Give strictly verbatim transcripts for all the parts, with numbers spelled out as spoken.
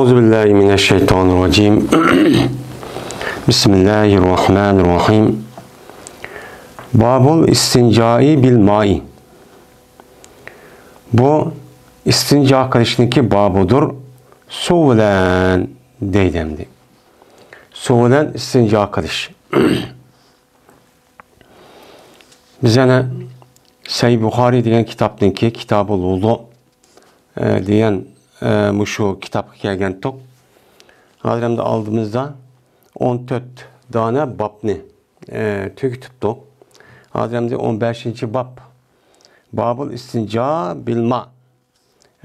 أعوذ بالله من الشيطان الرجيم. بسم الله الرحمن الرحيم. باب الاستنجاء بالماء. بۇ ئىستىنجا قىلىشنىڭكى بابىدۇر، سۇ بىلەن دەيدۇ ئەمدى. سۇ بىلەن ئىستىنجا قىلىش. بىز يەنە سەھىھ بۇخارىي دېگەن كىتابنىڭكى، كىتابۇل ۋۇزۇ، ئە، دېگەن، ئە، مۇشۇ كىتابقا كەلگەنتۇق. ھازىر ئەمدى ئالدىمىزدا ئون تۆت دانە بابنى، ئە، تۈگىتىپتۇق. ھازىر ئەمدى ئون بەشىنچى باب. بابۇل ئىستىنجا بىل ما.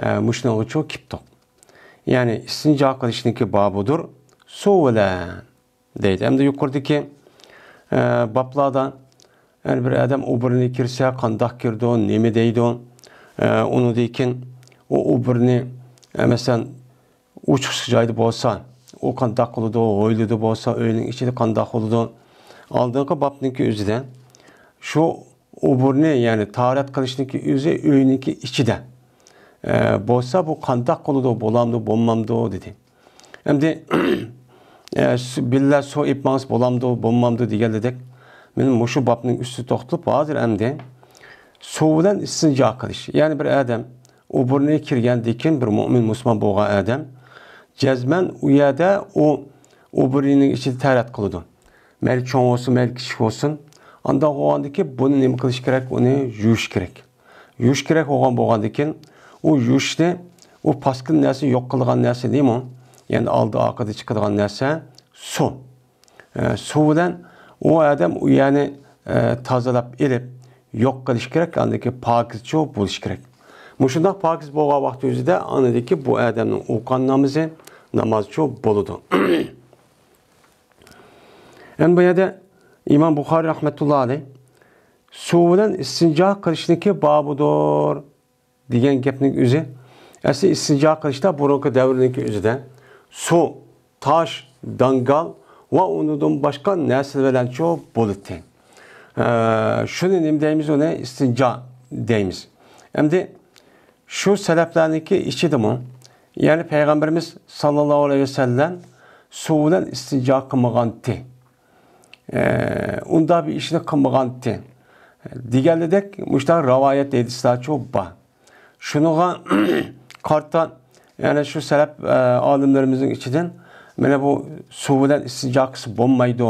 ئە، مۇشۇنىڭغىچۇ كېپتۇق. يەنى ئىستىنجا قىلىشنىڭكى بابىدۇر، سۇ بىلەن دەيدۇ. ئەمدى يۇقىرىدىكى، ئە، بابلاردا، يەنى بىر ئادەم ئوبورنىي كىرسە، قانداق كىرىدۇ، نېمە دەيدۇ، ئە، ئۇنىڭدىن كېيىن ئۇ ئوبورنىي، ئە، مەسىلەن، ئوچۇق جايدا بولسا، ئۇ قانداق قىلىدۇ، ھويلىدا بولسا، ئۆينىڭ ئىچىدە قانداق قىلىدۇ. ئالدىنقى بابنىڭكى ئۆزىدە شۇ ئوبورنى، يەنى تاھارەت قىلىشنىڭكى ئۆزى ئۆينىڭكى ئىچىدە، ئە، بولسا، بۇ قانداق قىلىدۇ، بولامدۇ، بولمامدۇ، دېدى. ئەمدى، ئە، سۇ، بىللە سۇ ئېلىپ ماڭسا بولامدۇ، بولمامدۇ دېگەنلىدەك، مەن مۇشۇ بابنىڭ ئۈستىدە توختىلىپ، ھازىر ئەمدى سۇ بىلەن ئىستىنجا قىلىش. يەنى بىر ئادەم ئوبورنى كىرگەندىن كېيىن، بىر مۆمىن مۇسۇلمان بولغان ئادەم جەزمەن ئۇ يەردە ئۇ ئوبورنىنىڭ ئىچىدە تاھارەت قىلىدۇ. مەيلى چوڭ بولسۇن، مەيلى كىچىك بولسۇن. ئانداق بولغاندىكىن بۇنى نېمە قىلىش كېرەك؟ ئۇنى يۇيۇش كېرەك. يۇيۇش كېرەك بولغان بولغاندىكىن، ئۇ يۇيۇشنى، ئۇ پاسكىنا نەرسە، يوق قىلىدىغان نەرسە نېمە؟ يەنى ئالدى ئارقىدا چىقىدىغان نەرسە سۇ. ئە، سۇ بىلەن ئۇ ئادەم ئۇ يەرنى، ئە، تازىلاپ ئېلىپ، يوق قىلىش كېرەك، ئاندىن كېيىن پاكىزچۇ بولۇش كېرەك. مۇشۇنداق پاكىز بولغان ۋاقتى ئۆزىدە ئاندىن كېيىن بۇ ئادەمنىڭ ئوقۇغان نامىزى، نامازچۇ بولىدۇ. ئەمدى بۇ يەردە ئىمام بۇخارىي رەھمەتۇللا ئەلەيھ سۇ بىلەن ئىستىنجا قىلىشنىڭكى بابىدۇر دېگەن گەپنىڭ ئۆزى، ئەسلى ئىستىنجا قىلىشتا بۇرۇنقى دەۋرنىڭكى ئۆزىدە سۇ، تاش، داڭگال ۋە ئۇنىڭدىن باشقا نەرسە بىلەنچۇ بولىدىكەن. ئە، شۇنى نېمە دەيمىز؟ ئۇنى ئىستىنجا دەيمىز. ئەمدى شۇ سەلەپلەرنىڭكى ئىچىدىمۇ، يەنى پەيغەمبىرىمىز ساللاللاھۇ ئەلەيھى ۋەسەللەم سۇ بىلەن ئىستىنجا قىلمىغانتى، ئە، ئۇنداق بىر ئىشنى قىلمىغانتى دېگەنلىدەك مۇشۇنداق رىۋايەت ھەدىسلەرچۇ بار. شۇنىڭغا قارىتا، يەنى شۇ سەلەپ، ئە، ئالىملىرىمىزنىڭ ئىچىدىن، مانا بۇ سۇ بىلەن ئىستىنجا قىلسا بولمايدۇ،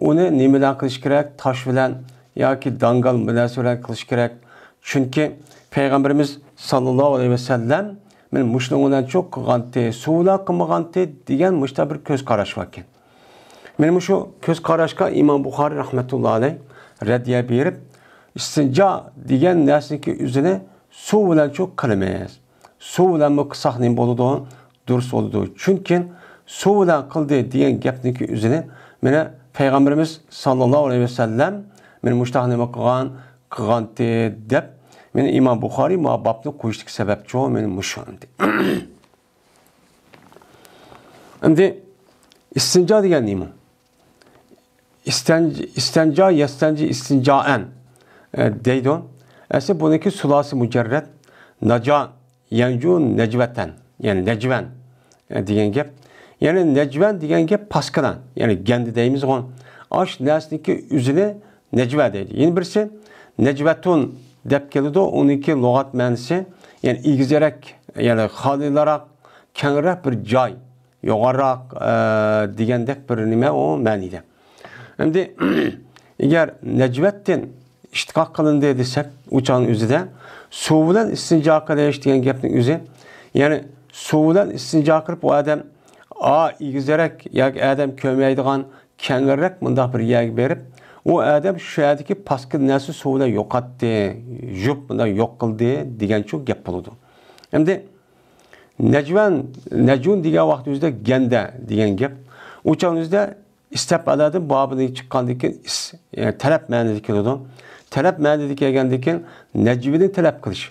ئۇنى نېمە بىلەن قىلىش كېرەك؟ تاش بىلەن ياكى داڭگال بىر نەرسە بىلەن قىلىش كېرەك. چۈنكى پەيغەمبىرىمىز ساللاللاھۇ ئەلەيھى ۋەسەللەم مانا مۇشۇنىڭ بىلەنچۇ قىلغانتى، سۇ بىلەن قىلمىغانتى دېگەن مۇشۇنداق بىر كۆز قاراش باركەن. مانا مۇشۇ كۆز قاراشقا ئىمام بۇخارىي رەھمەتۇللا ئەلەيھ رەددىيە بېرىپ، ئىستىنجا دېگەن نەرسىنىڭكى ئۆزىنى سۇ بىلەنچۇ قىلىمىز. سۇ بىلەنمۇ قىلساق نېمە بولىدۇ؟ دۇرۇس بولىدۇ. چۈنكى سۇ بىلەن قىلدى دېگەن گەپنىڭكى ئۆزىنى مانا پەيغەمبىرىمىز ساللاللاھۇ ئەلەيھى ۋەسەللەم مانا مۇشۇنداق نېمە قىلغان، قىلغانتى دەپ، مانا ئىمام بۇخارىي ماۋۇ بابنى قويۇشتىكى سەۋەبچۇ مانا مۇشۇ ئەمدى. ئەمدى ئىستىنجا دېگەن نېمە؟ ئىستەنج-، ئىستەنجا، يەستەنجى، ئىستىنجائەن، ئە، دەيدۇ. ئەسلى بۇنىڭكى سۇلاسى مۇجەررەت. ناجا، يەنجۇ، نەجۋەتەن، يەنى نەجۋەن، ئە، دېگەن گەپ. يەنى نەجۋەن دېگەن گەپ پاسكىنا، يەنى گەندە دەيمىزغۇ. ئاش نەرسىنىڭكى ئۆزىنى نەجۋە دەيدۇ. يەنە بىرسى نەجۋەتۇن دەپ كېلىدۇ. ئۇنىڭكى لۇغەت مەنىسى، يەنى ئېگىزرەك، يەنى خالىيراق، كەڭرەك بىر جاي، يوغانراق، ئە، دېگەندەك بىر نېمە ئۇ مەنىدە. ئەمدى ئەگەر نەجۋەتتىن ئىشتىقاق قىلىندى دېسەك، ئۇ چاغنىڭ ئۆزىدە سۇ بىلەن ئىستىنجا قىلىش دېگەن گەپنىڭ ئۆزى، يەنى سۇ بىلەن ئىستىنجا قىلىپ، ئۇ ئادەم ئا، ئېگىزرەك ياكى ئادەم كۆرمەيدىغان كەڭرەك مۇنداق بىر يەرگە بېرىپ، ئۇ ئادەم شۇ يەردىكى پاسكىنا نەرسە سۇ بىلەن يوقاتتى، يۇيۇپ مۇنداق يوق قىلدى دېگەنچۇ گەپ بولىدۇ. ئەمدى نەجۋەن، نەجۋۇن دېگەن ۋاقىت ئۆزىدە گەندە دېگەن گەپ. ئۇ چاغ ئۆزىدە ئىستەپئالادىن بابىدىن چىققاندىن كېيىن ئىس-، ئە، تەلەپ مەنىدە كېلىدۇ. تەلەپ مەنىدە كەلگەندىن كېيىن نەجۋىنى تەلەپ قىلىش.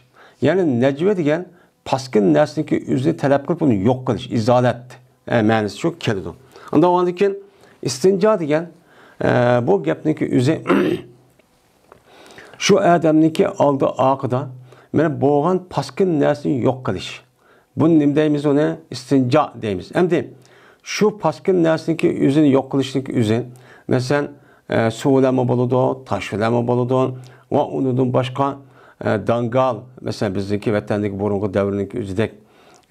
يەنى نەجۋە دېگەن پاسكىنا نەرسىنىڭكى ئۆزىنى تەلەپ قىلىپ، ئۇنى يوق قىلىش، ئىزالەت، ئە، مەنىسى شۇ كېلىدۇ. ئاندىن ئۇنىڭدىن كېيىن ئىستىنجا دېگەن، ئە، بۇ گەپنىڭكى ئۆزى شۇ ئادەمنىڭكى ئالدى ئارقىدا مانا بولغان پاسكىنا نەرسىنى يوق قىلىش. بۇنى نېمە دەيمىز؟ ئۇنى ئىستىنجا دەيمىز. ئەمدى شۇ پاسكىنا نەرسىنىڭكى ئۆزىنى يوق قىلىشنىڭكى ئۆزى، مەسىلەن، ئە، سۇ بىلەنمۇ بولىدۇ، تاش بىلەنمۇ بولىدۇ ۋە ئۇنىڭدىن باشقا، ئە، داڭگال، مەسىلەن، بىزنىڭكى ۋەتەندىكى بۇرۇنقى دەۋرنىڭكى ئۆزىدەك،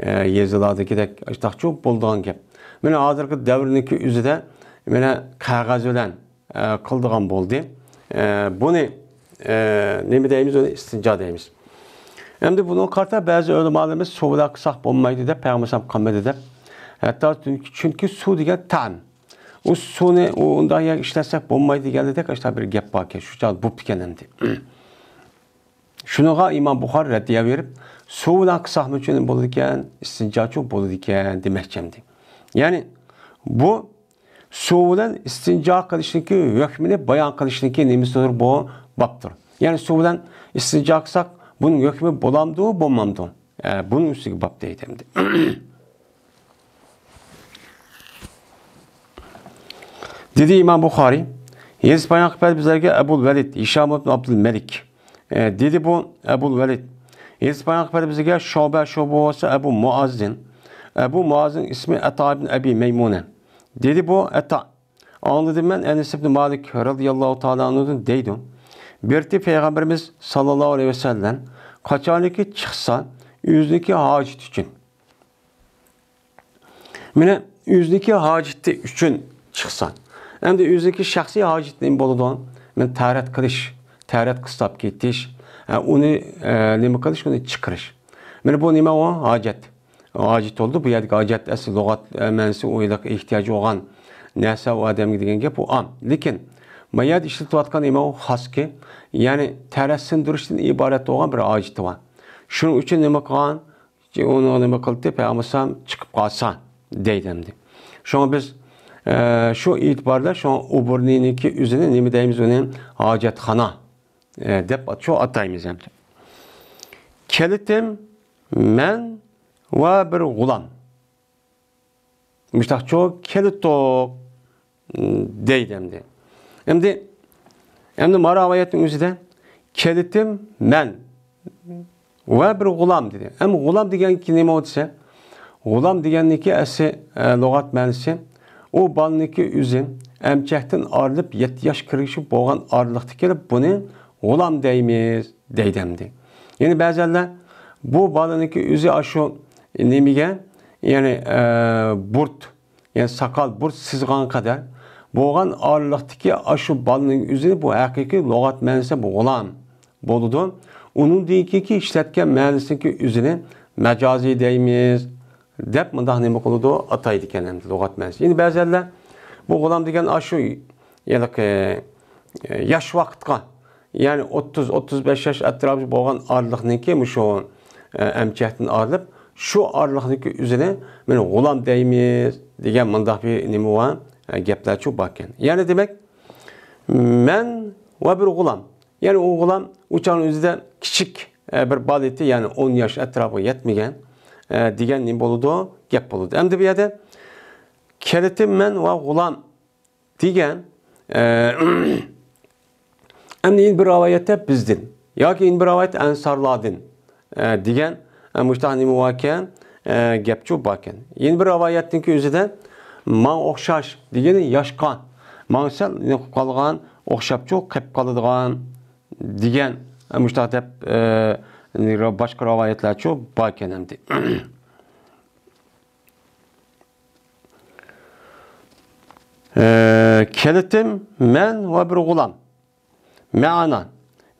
ئە، يېزىلاردىكىدەك ئاشتاقچۇ بولىدىغان گەپ. مانا ھازىرقى دەۋرنىڭكى ئۆزىدە مانا قەغەز بىلەن ئە، قىلىدىغان بولدى. ئە، بۇنى، ئە، نېمە دەيمىز؟ ئۇنى ئىستىنجا دەيمىز. ئەمدى بۇنىڭغا قارىتا بەزى ئۆلىمالىرىمىز سۇ بىلەن قىلساق بولمايدۇ دەپ، پەيغەمبەر ئەلەيھىسسالام قىلمىدى دەپ. ھەتتا چۈنكى، چۈنكى سۇ دېگەن تەم. ئۇ سۇنى ئۇ ئۇنداق يەرگە ئىشلەتسەك بولمايدۇ دېگەندەك ئاشۇنداق بىر گەپ باركەن. شۇ چاغدا بوپتىكەن ئەمدى. شۇنىڭغا ئىمام بۇخارى رەددىيە بېرىپ، سۇ بىلەن قىلساقمۇ چۈنى بولىدىكەن، ئىستىنجاچۇ بولىدىكەن دېمەكچى ئەمدى. يەنى بۇ سۇ بىلەن ئىستىنجا قىلىشنىڭكى ھۆكمىنى بايان قىلىشنىڭكى نېمىسىدۇر بۇ بابتۇر. يەنى سۇ بىلەن ئىستىنجا قىلساق، بۇنىڭ ھۆكمى بولامدۇ، بولمامدۇ؟ ئە، بۇنىڭ ئۈستىگە باب دەيدۇ ئەمدى. دېدى ئىمام بۇخارى، ھەدىس بايان قىلىپ بەردى بىزلەرگە ئەبۇل ۋەلىد، ھىشام ئىبن ئابدۇل مەلىك. ئە، دېدى بۇ ئەبۇل ۋەلىد. ھەدىس بايان قىلىپ بەردى بىزگە شۇبە، شۇبە بولسا ئەبۇ مۇئاززىن. ئەبۇ مۇئاززىن ئىسمى ئەتا ئىبن ئەبى مەيمۇنە. دېدى بۇ ئەتا. ئاڭلىدىم مەن ئەنەس ئىبن مالىك رەزىياللاھۇ تائالا ئەنھۇدىن دەيدۇ، بىرتى پەيغەمبىرىمىز ساللاللاھۇ ئەلەيھى ۋەسەللەم قاچانكى چىقسا ئۆزىنىڭكى ھاجىتى ئۈچۈن. مانا ئۆزىنىڭكى ھاجىتى ئۈچۈن چىقسا. ئەمدى ئۆزىنىڭكى شەخسىي ھاجىتى نېمە بولىدۇ؟ مانا تەرەت قىلىش، تەرەت قىستاپ كېتىش، ئە، ئۇنى، ئە، نېمە قىلىش، ئۇنى چىقىرىش. مانا بۇ نېمە ئۇ؟ ھاجەت. ھاجەت بولدى. بۇ يەردىكى ھاجەت ئەسلى لۇغەت، ئە، مەنىسى ئۇ ھېلىقى ئېھتىياجى بولغان نەرسە ئۇ ئادەمگە دېگەن گەپ، ئۇ ئام. لېكىن ما يەردە ئىشلىتىۋاتقان نېمە ئۇ؟ خاسكى، يەنى تەرەت سىندۇرۇشتىن ئىبارەت بولغان بىر ھاجىتى بار. شۇنىڭ ئۈچۈن نېمە قىلغان؟ ئۇنى نېمە قىلدى؟ پەيغەمبەر ئەلەيھىسسالام چىقىپ قالسا دەيدۇ ئەمدى. شۇڭا بىز، ئە، شۇ ئېتىبار بىلەن شۇڭا ئوبورنىنىڭكى ئۆزىنى نېمە دەيمىز؟ ئۇنى ھاجەتخانا، ئە، دەپ شۇ ئاتايمىز ئەمدى. كەلتىم مەن ۋە بىر غۇلام. مۇشتاقچۇ كېلىتتۇق، دەيدۇ ئەمدى. ئەمدى، ئەمدى مانا رىۋايەتنىڭ ئۆزىدە كېلىتىم مەن ۋە بىر غۇلام دېدى. ئەمدى غۇلام دېگەن نېمە دېسە، غۇلام دېگەننىڭكى ئەسلى، ئە، لۇغەت مەنىسى، ئۇ بالىنىڭكى ئۆزى ئەمچەكتىن ئايرىلىپ يەتتە ياش كىرگۈچە بولغان ئارىلىقتا كېلىپ بۇنى غۇلام دەيمىز، دەيدۇ ئەمدى. يەنى بەزەنلەر بۇ بالىنىڭكى ئۆزى ئاشۇ نېمىگە، يەنى، ئە، بۇرۇت، يەنى ساقال بۇرۇت سىزغان قەدەر بولغان ئارىلىقتىكى ئاشۇ بالىنىڭ ئۆزىنى بۇ ھەقىقىي لۇغەت مەنىسى بۇ غۇلام بولىدۇ. ئۇنىڭدىن كېيىنكى ئىشلەتكەن مەنىسىنىڭكى ئۆزىنى مەجازىي دەيمىز، دەپ مۇنداق نېمە قىلىدۇ، ئاتايدىكەن ئەمدى لۇغەت مەنىسى. يەنى بەزەنلەر بۇ غۇلام دېگەن ئاشۇ ھېلىقى، ئە، ياش ۋاقىتقا، يەنى ئوتتۇز، ئوتتۇز بەش ياش ئەتراپىدا بولغان ئارىلىقنىڭكى مۇشۇ، ئە، ئەمچەكتىن ئايرىلىپ، شۇ ئارىلىقنىڭكى ئۆزىنى مانا غۇلام دەيمىز دېگەن مۇنداق بىر نېمە بار، ئە، گەپلەرچۇ باركەن. يەنى دېمەك، مەن ۋە بىر غۇلام. يەنى ئۇ غۇلام ئۇ چاغنىڭ ئۆزىدە كىچىك، ئە، بىر بالا ئىدى، يەنى ئون ياش ئەتراپىغا يەتمىگەن، ئە، دېگەن نېمە بولىدۇ؟ گەپ بولىدۇ. ئەمدى بۇ يەردە كەلتىم مەن ۋە غۇلام دېگەن، ئە، ئەمدى يەنە بىر رىۋايەتتە بىزدىن ياكى يەنە بىر رىۋايەت ئەنسارلاردىن، ئە، دېگەن، ئە، مۇشتاق نېمە باركەن، ئە، گەپچۇ باركەن. يەنە بىر رىۋايەتنىڭكى ئۆزىدە ماڭا ئوخشاش دېگىنى ياشقا، ماڭا سەل نېمە قىلىپ قالغان، ئوخشاپچۇ قېلىپ قالىدىغان دېگەن، ئە، مۇشتاق دەپ، ئە، باشقا رىۋايەتلەرچۇ باركەن ئەمدى. ئە، كەلتىم مەن ۋە بىر غۇلام. مەنا،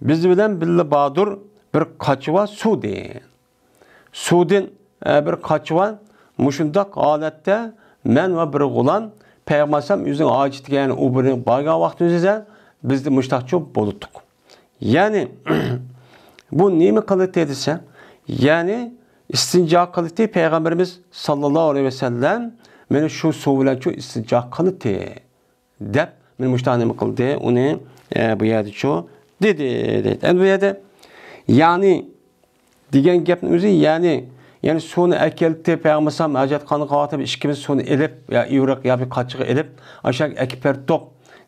بىز بىلەن بىللە باردۇر بىر قاچىۋا سۇدىن. سۇدىن، ئە، بىر قاچىۋا، مۇشۇنداق ھالەتتە مەن ۋە بىر غۇلام پەيغەمبەر ئەلەيھىسسالام ئۆزىنىڭ ھاجىتىگە، يەنى ئوبورنىغا بارغان ۋاقتىمىزدا بىز دە مۇشتاقچۇ بولۇتتۇق. يەنى، بۇ نېمە قىلىتى دېسە، يەنى ئىستىنجا قىلىتى پەيغەمبىرىمىز ساللاللاھۇ ئەلەيھى ۋەسەللەم، مانا شۇ سۇ بىلەنچۇ ئىستىنجا قىلىتى دەپ، مانا مۇشۇنداق نېمە قىلدى، ئۇنى، ئە، بۇ يەردىچۇ دېدى، دەيدۇ. ئەمدى بۇ يەردە، يەنى، دېگەن گەپنىڭ ئۆزى، يەنى، يەنى سۇنى ئەكەلتى، پەيغەمبەر ئەلەيھىسسالام ھاجەتخانىغا قاۋاتىپ، ئىككىمىز سۇنى ئېلىپ، يا ئىۋرىق يا بىر قاچىغا ئېلىپ، ئاشۇ يەرگە ئەكىپ بەردۇق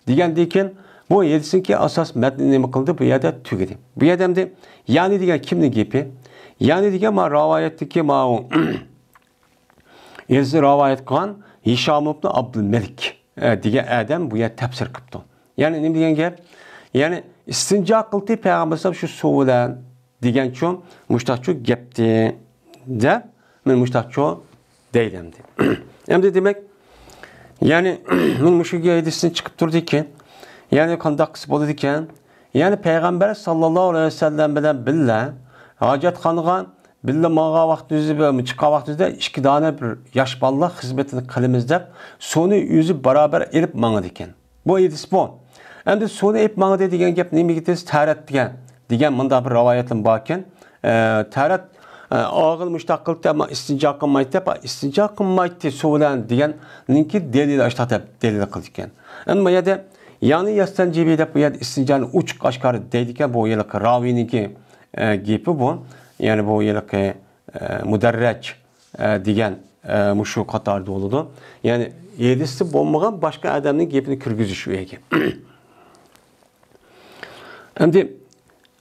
دېگەندىن كېيىن، بۇ ھەدىسنىڭكى ئاساس مەتنى نېمە قىلدى؟ بۇ يەردە تۈگىدى. بۇ يەردە ئەمدى، يەنى دېگەن كىمنىڭ گېپى؟ يەنى دېگەن ما رىۋايەتتىكى ماۋۇ ھەدىسنى رىۋايەت قىلغان ھىشام ئىبن ئابدۇلمەلىك، ئە، دېگەن ئادەم بۇ يەردە تەپسىر قىپتۇ. يەنى نېمە دېگەن گەپ؟ يەنى ئىستىنجا قىلدى پەيغەمبەر ئەلەيھىسسالام شۇ سۇ بىلەن دېگەنچۇ، مۇشتاقچۇ گەپتى دەپ، مەن مۇشتاقچۇ دەيدۇ ئەمدى. ئەمدى دېمەك، يەنى مەن مۇشۇ ھەدىستىن چىقىپ تۇرىدىكەن، يەنى قانداق قىلسا بولىدىكەن؟ يەنى پەيغەمبەر ساللاللاھۇ ئەلەيھى ۋەسەللەم بىلەن بىللە ھاجەتخانىغا بىللە ماڭغان ۋاقتىمىزدا، چىققان ۋاقتىمىزدا ئىككى دانە بىر ياش بالىلار خىزمىتىنى قىلىمىز دەپ، سۇنى ئۆزى باراۋەر ئېلىپ ماڭىدىكەن. بۇ ھەدىس بۇ. ئەمدى سۇنى ئېلىپ ماڭدى دېگەن گەپ نېمىگە دېسە، تەرەت دېگەن، دېگەن مۇنداق بىر رىۋايەتلەر باركەن. ئە، تەرەت، ئە، ئاغىل مۇشتاق قىلدى، ئەمما ئىستىنجا قىلمايتتى، ئىستىنجا قىلمايتتى سۇ بىلەن دېگەننىڭكى دەلىلى ئاشتاق دەپ دەلىل قىلىدىكەن. ئەمما بۇ يەردە يەنى يەستەنجىبى دەپ بۇ يەردە ئىستىنجانى ئوچۇق ئاشكارا دەيدىكەن، بۇ ھېلىقى راۋىنىڭكى، ئە، گېپى بۇ. يەنى بۇ ھېلىقى، ئە، مۇدەررەج، ئە، دېگەن، ئە، مۇشۇ قاتاردا بولىدۇ. يەنى ھەدىستە بولمىغان باشقا ئادەمنىڭ گېپىنى كىرگۈزۈش ئۇ يەرگە. ئەمدى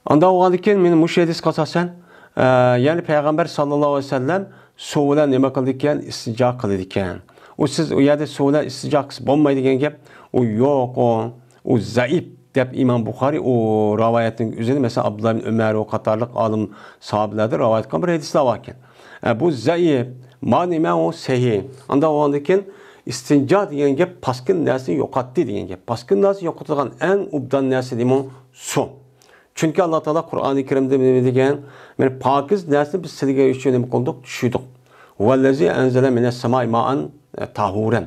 ئاندا بولغاندىن كېيىن مېنى مۇشۇ ھەدىسكە ئاساسەن، ئە، يەنى پەيغەمبەر ساللاللاھۇ ئەلەيھى ۋەسەللەم سۇ بىلەن نېمە قىلىدىكەن؟ ئىستىنجا قىلىدىكەن. ئۇ سىز ئۇ يەردە سۇ بىلەن ئىستىنجا قىلسا بولمايدۇ دېگەن گەپ، ئۇ يوق، ئۇ، ئۇ زەئىپ دەپ ئىمام بۇخارىي ئۇ رىۋايەتنىڭ ئۆزىنى، مەسىلەن، ئابدۇللا ئىبن ئۆمەر ۋە قاتارلىق ئالىم ساھابىلەردىن رىۋايەت قىلغان بىر ھەدىسلەر باركەن. ئە، بۇ زەئىپ، ما نېمە ئۇ سەھىھ. ئاندا بولغاندىن كېيىن ئىستىنجا دېگەن گەپ پاسكىنا نەرسىنى يوقاتتى دېگەن گەپ. پاسكىنا نەرسىنى يوقىتىدىغان ئەڭ ئوبدان نەرسە نېمە؟ سۇ. چۈنكى ئاللا تائالا قۇرئانى كەرىمدە نېمە دېگەن؟ مانا پاكىز نەرسىنى بىز سىلەرگە ئۈچۈن نېمە قىلدۇق؟ چۈشۈردۇق. ۋەللەزى ئەنزەلە مىنەس سامائى مائەن تاھۇرەن.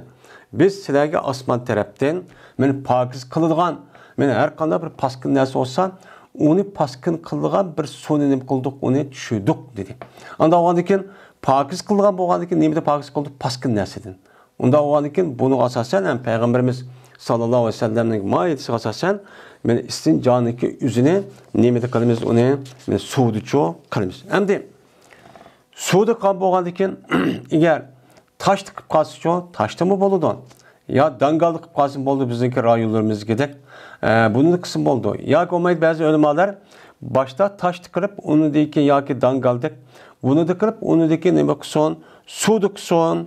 بىز سىلەرگە ئاسمان تەرەپتىن مانا پاكىز قىلىدىغان، مانا ھەر قانداق بىر پاسكىنا نەرسە بولسا، ئۇنى پاسكىنا قىلىدىغان بىر سۇنى نېمە قىلدۇق؟ ئۇنى چۈشۈردۇق دېدى. ئاندا بولغاندىن كېيىن پاكىز قىلىدىغان بولغاندىن كېيىن نېمىدىن پاكىز قىلدۇق؟ پاسكىنا نەرسىدىن. ئۇنداق بولغاندىن كېيىن بۇنىڭغا ئاساسەن ھەم پەيغەمبىرىمىز ساللاللاھۇ ئەلەيھى ۋەسەللەمنىڭ ما ھەدىسىگە ئاساسەن مانا ئىستىنجانىڭكى ئۆزىنى نېمىدە قىلىمىز؟ ئۇنى مانا سۇدىچۇ قىلىمىز. ئەمدى سۇدا قىلغان بولغاندىن كېيىن، ئەگەر تاشتا قىلىپ قالسىچۇ، تاشتىمۇ بولىدۇ. يا داڭگالدا قىلىپ قالسىمۇ بولىدۇ، بىزنىڭكى رايونلىرىمىزدىكىدەك. ئە، بۇنى قىلسىمۇ بولىدۇ. ياكى بولمايدۇ، بەزى ئۆلىمالار باشتا تاشتا قىلىپ، ئۇنىڭدىن كېيىن ياكى داڭگالدەك، بۇنىدا قىلىپ، ئۇنىڭدىن كېيىن نېمە قىلسۇن؟ سۇدا قىلسۇن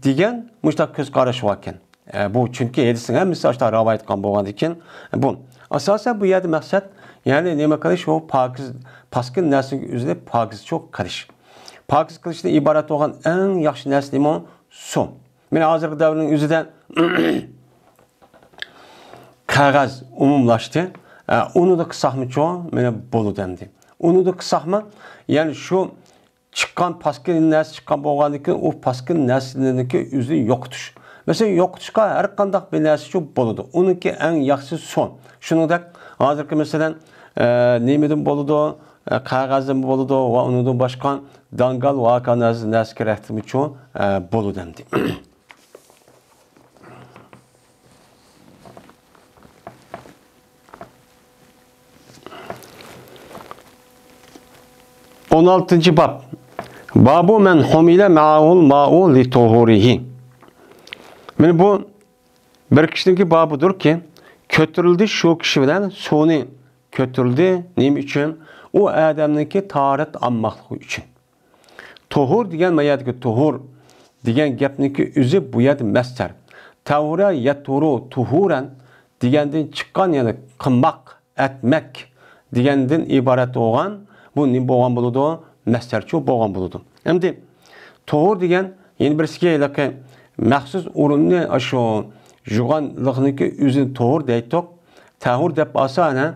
دېگەن مۇشۇنداق كۆز قاراش باركەن. ئە، بۇ چۈنكى ھەدىسنىڭ ھەممىسى ئاشۇنداق رىۋايەت قىلغان بولغاندىكىن، بۇ ئاساسەن بۇ يەردە مەقسەت، يەنى نېمە قىلىش؟ ئۇ پاكىز، پاسكىنا نەرسىنىڭ ئۆزىنى پاكىزچۇ قىلىش. پاكىز قىلىشتىن ئىبارەت بولغان ئەڭ ياخشى نەرسە نېمە؟ سۇ. مانا ھازىرقى دەۋرنىڭ ئۆزىدە قەغەز ئومۇملاشتى. ئە، ئۇنىدا قىلساقمىچۇ؟ مانا بولىدۇ ئەمدى. ئۇنىدا قىلساقمۇ؟ يەنى شۇ چىققان پاسكىنا نەرسە چىققان بولغاندىن كېيىن، ئۇ پاسكىنا نەرسىنىڭكى ئۆزىنى يوقىتىش. مەسىلەن، يوقىتىشقا ھەر قانداق بىر نەرسىچۇ بولىدۇ. ئۇنىڭكى ئەڭ ياخشىسى سۇ. شۇنىڭدەك ھازىرقى مەسىلەن، ئە، نېمىدىن بولىدۇ؟ ئە، قەغەزدىن بولىدۇ ۋە ئۇنىڭدىن باشقا داڭگال ۋە ھاكا نەرسە، نەرسە كېرەكتىمىچۇ، ئە، بولىدۇ ئەمدى. ئون ئالتىنچى باب. بابۇ مەن ھۇمىلە مەئەھۇل مائۇ لىتۇھۇرىھى. مانا بۇ بىر كىشىنىڭكى بابىدۇركى، كۆتۈرۈلدى شۇ كىشى بىلەن سۇنى، كۆتۈرۈلدى. نېمە ئۈچۈن؟ ئۇ ئادەمنىڭكى تاھارەت ئالماقلىقى ئۈچۈن. تۇھۇر دېگەن، ما يەردىكى تۇھۇر دېگەن گەپنىڭكى ئۆزى بۇ يەردە مەستەر. تەھۇرە يەتۇرۇ تۇھۇرەن دېگەندىن چىققان، يەنى قىلماق، ئەتمەك دېگەندىن ئىبارەت بولغان، بۇ نېمە بولغان بولىدۇ؟ مەستەرچۇ بولغان بولىدۇ. ئەمدى تۇھۇر دېگەن يەنە بىرسىگە ھېلىقى مەخسۇس ئورۇننى، ئاشۇ يۇغانلىقنىڭكى ئۆزىنى تۇھۇر دەيتتۇق. تەھۇر دەپ ئالسا، ئەنە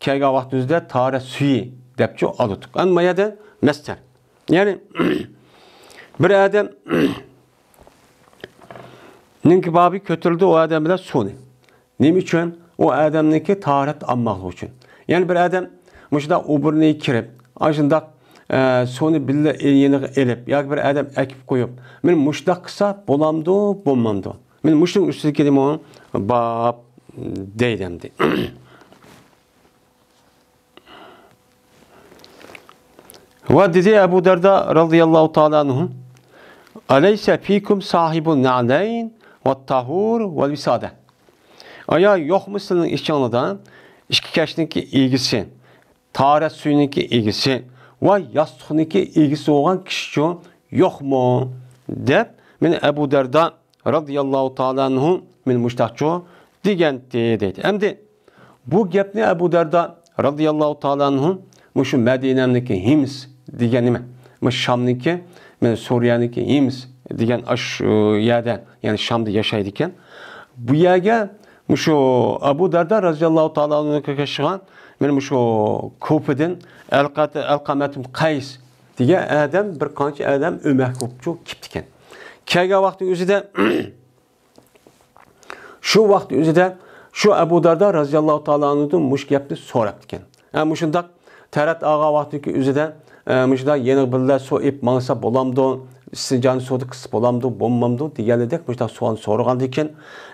كەلگەن ۋاقتىمىزدا تاھارەت سۈيى دەپچۇ ئالدۇق. ئەمما ما يەردە مەستەر. يەنى بىر ئادەم نىڭكى بابى كۆتۈرۈلدى ئۇ ئادەم بىلەن سۇنى. نېمە ئۈچۈن؟ ئۇ ئادەمنىڭكى تاھارەت ئالماقلىقى ئۈچۈن. يەنى بىر ئادەم مۇشۇنداق ئوبورنىگە كىرىپ، ئاشۇنداق، ئە، سۇنى بىللە ئېل-، يېنىغا ئېلىپ، ياكى بىر ئادەم ئەكىپ قويۇپ، مانا مۇشۇنداق قىلسا بولامدۇ، بولمامدۇ؟ مانا مۇشۇنىڭ ئۈستىدىكى نېمە؟ باب دەيدۇ ئەمدى. ۋە دېدى ئەبۇ دەردا رەزىيەللاھۇ تائالا ئەنھۇ، «ئەلەيسە فىكۇم ساھىبۇ نەئلەين ۋە تاھۇر ۋەل ۋىسادە.» ئايا يوقمۇ سىلىنىڭ ئىچىڭلاردا ئىككى كەشنىڭكى ئىگىسى، تاھارەت سۈيىنىڭكى ئىگىسى، ۋە ياستۇقنىڭكى ئىگىسى بولغان كىشىچۇ يوقمۇ؟ دەپ، مانا ئەبۇ دەردا رازىياللاھۇ تائالا ئەنھۇ مانا مۇشتاقچۇ دېگەنتى دەيدۇ. ئەمدى بۇ گەپنى ئەبۇ دەردا رازىياللاھۇ تائالا ئەنھۇ مۇشۇ مەدىنەنىڭكى ھىمس دېگەن نېمە؟ مۇشۇ شامنىڭكى، مانا سۈرىيەنىڭكى ھىمس دېگەن ئاشۇ يەردە، يەنى شامدا ياشايدىكەن. بۇ يەرگە مۇشۇ ئەبۇ دەردا رازىياللاھۇ تائالا ئەنھۇغا ئوخشىغان، مانا مۇشۇ كۇفىدىن ئەلقەت-، ئەلقەمەت ئىبن قەيس دېگەن ئادەم، بىر قانچە ئادەم ئۆمەك بولۇپچۇ كېپتىكەن. كەلگەن ۋاقتى ئۆزىدە، شۇ ۋاقتى ئۆزىدە شۇ ئەبۇ دەردا رازىياللاھۇ تائالا ئەنھۇدىن مۇشۇ گەپنى سوراپتىكەن. ھە، مۇشۇنداق تەرەت ئالغان ۋاقتىدىكى ئۆزىدە، ئە، مۇشۇنداق يېنىغا بىللە سۇ ئېلىپ ماڭسا بولامدۇ؟ ئىستىنجانى سۇدا قىلسا بولامدۇ، بولمامدۇ دېگەنلىدەك مۇشۇنداق سوئال سورىغاندىكىن،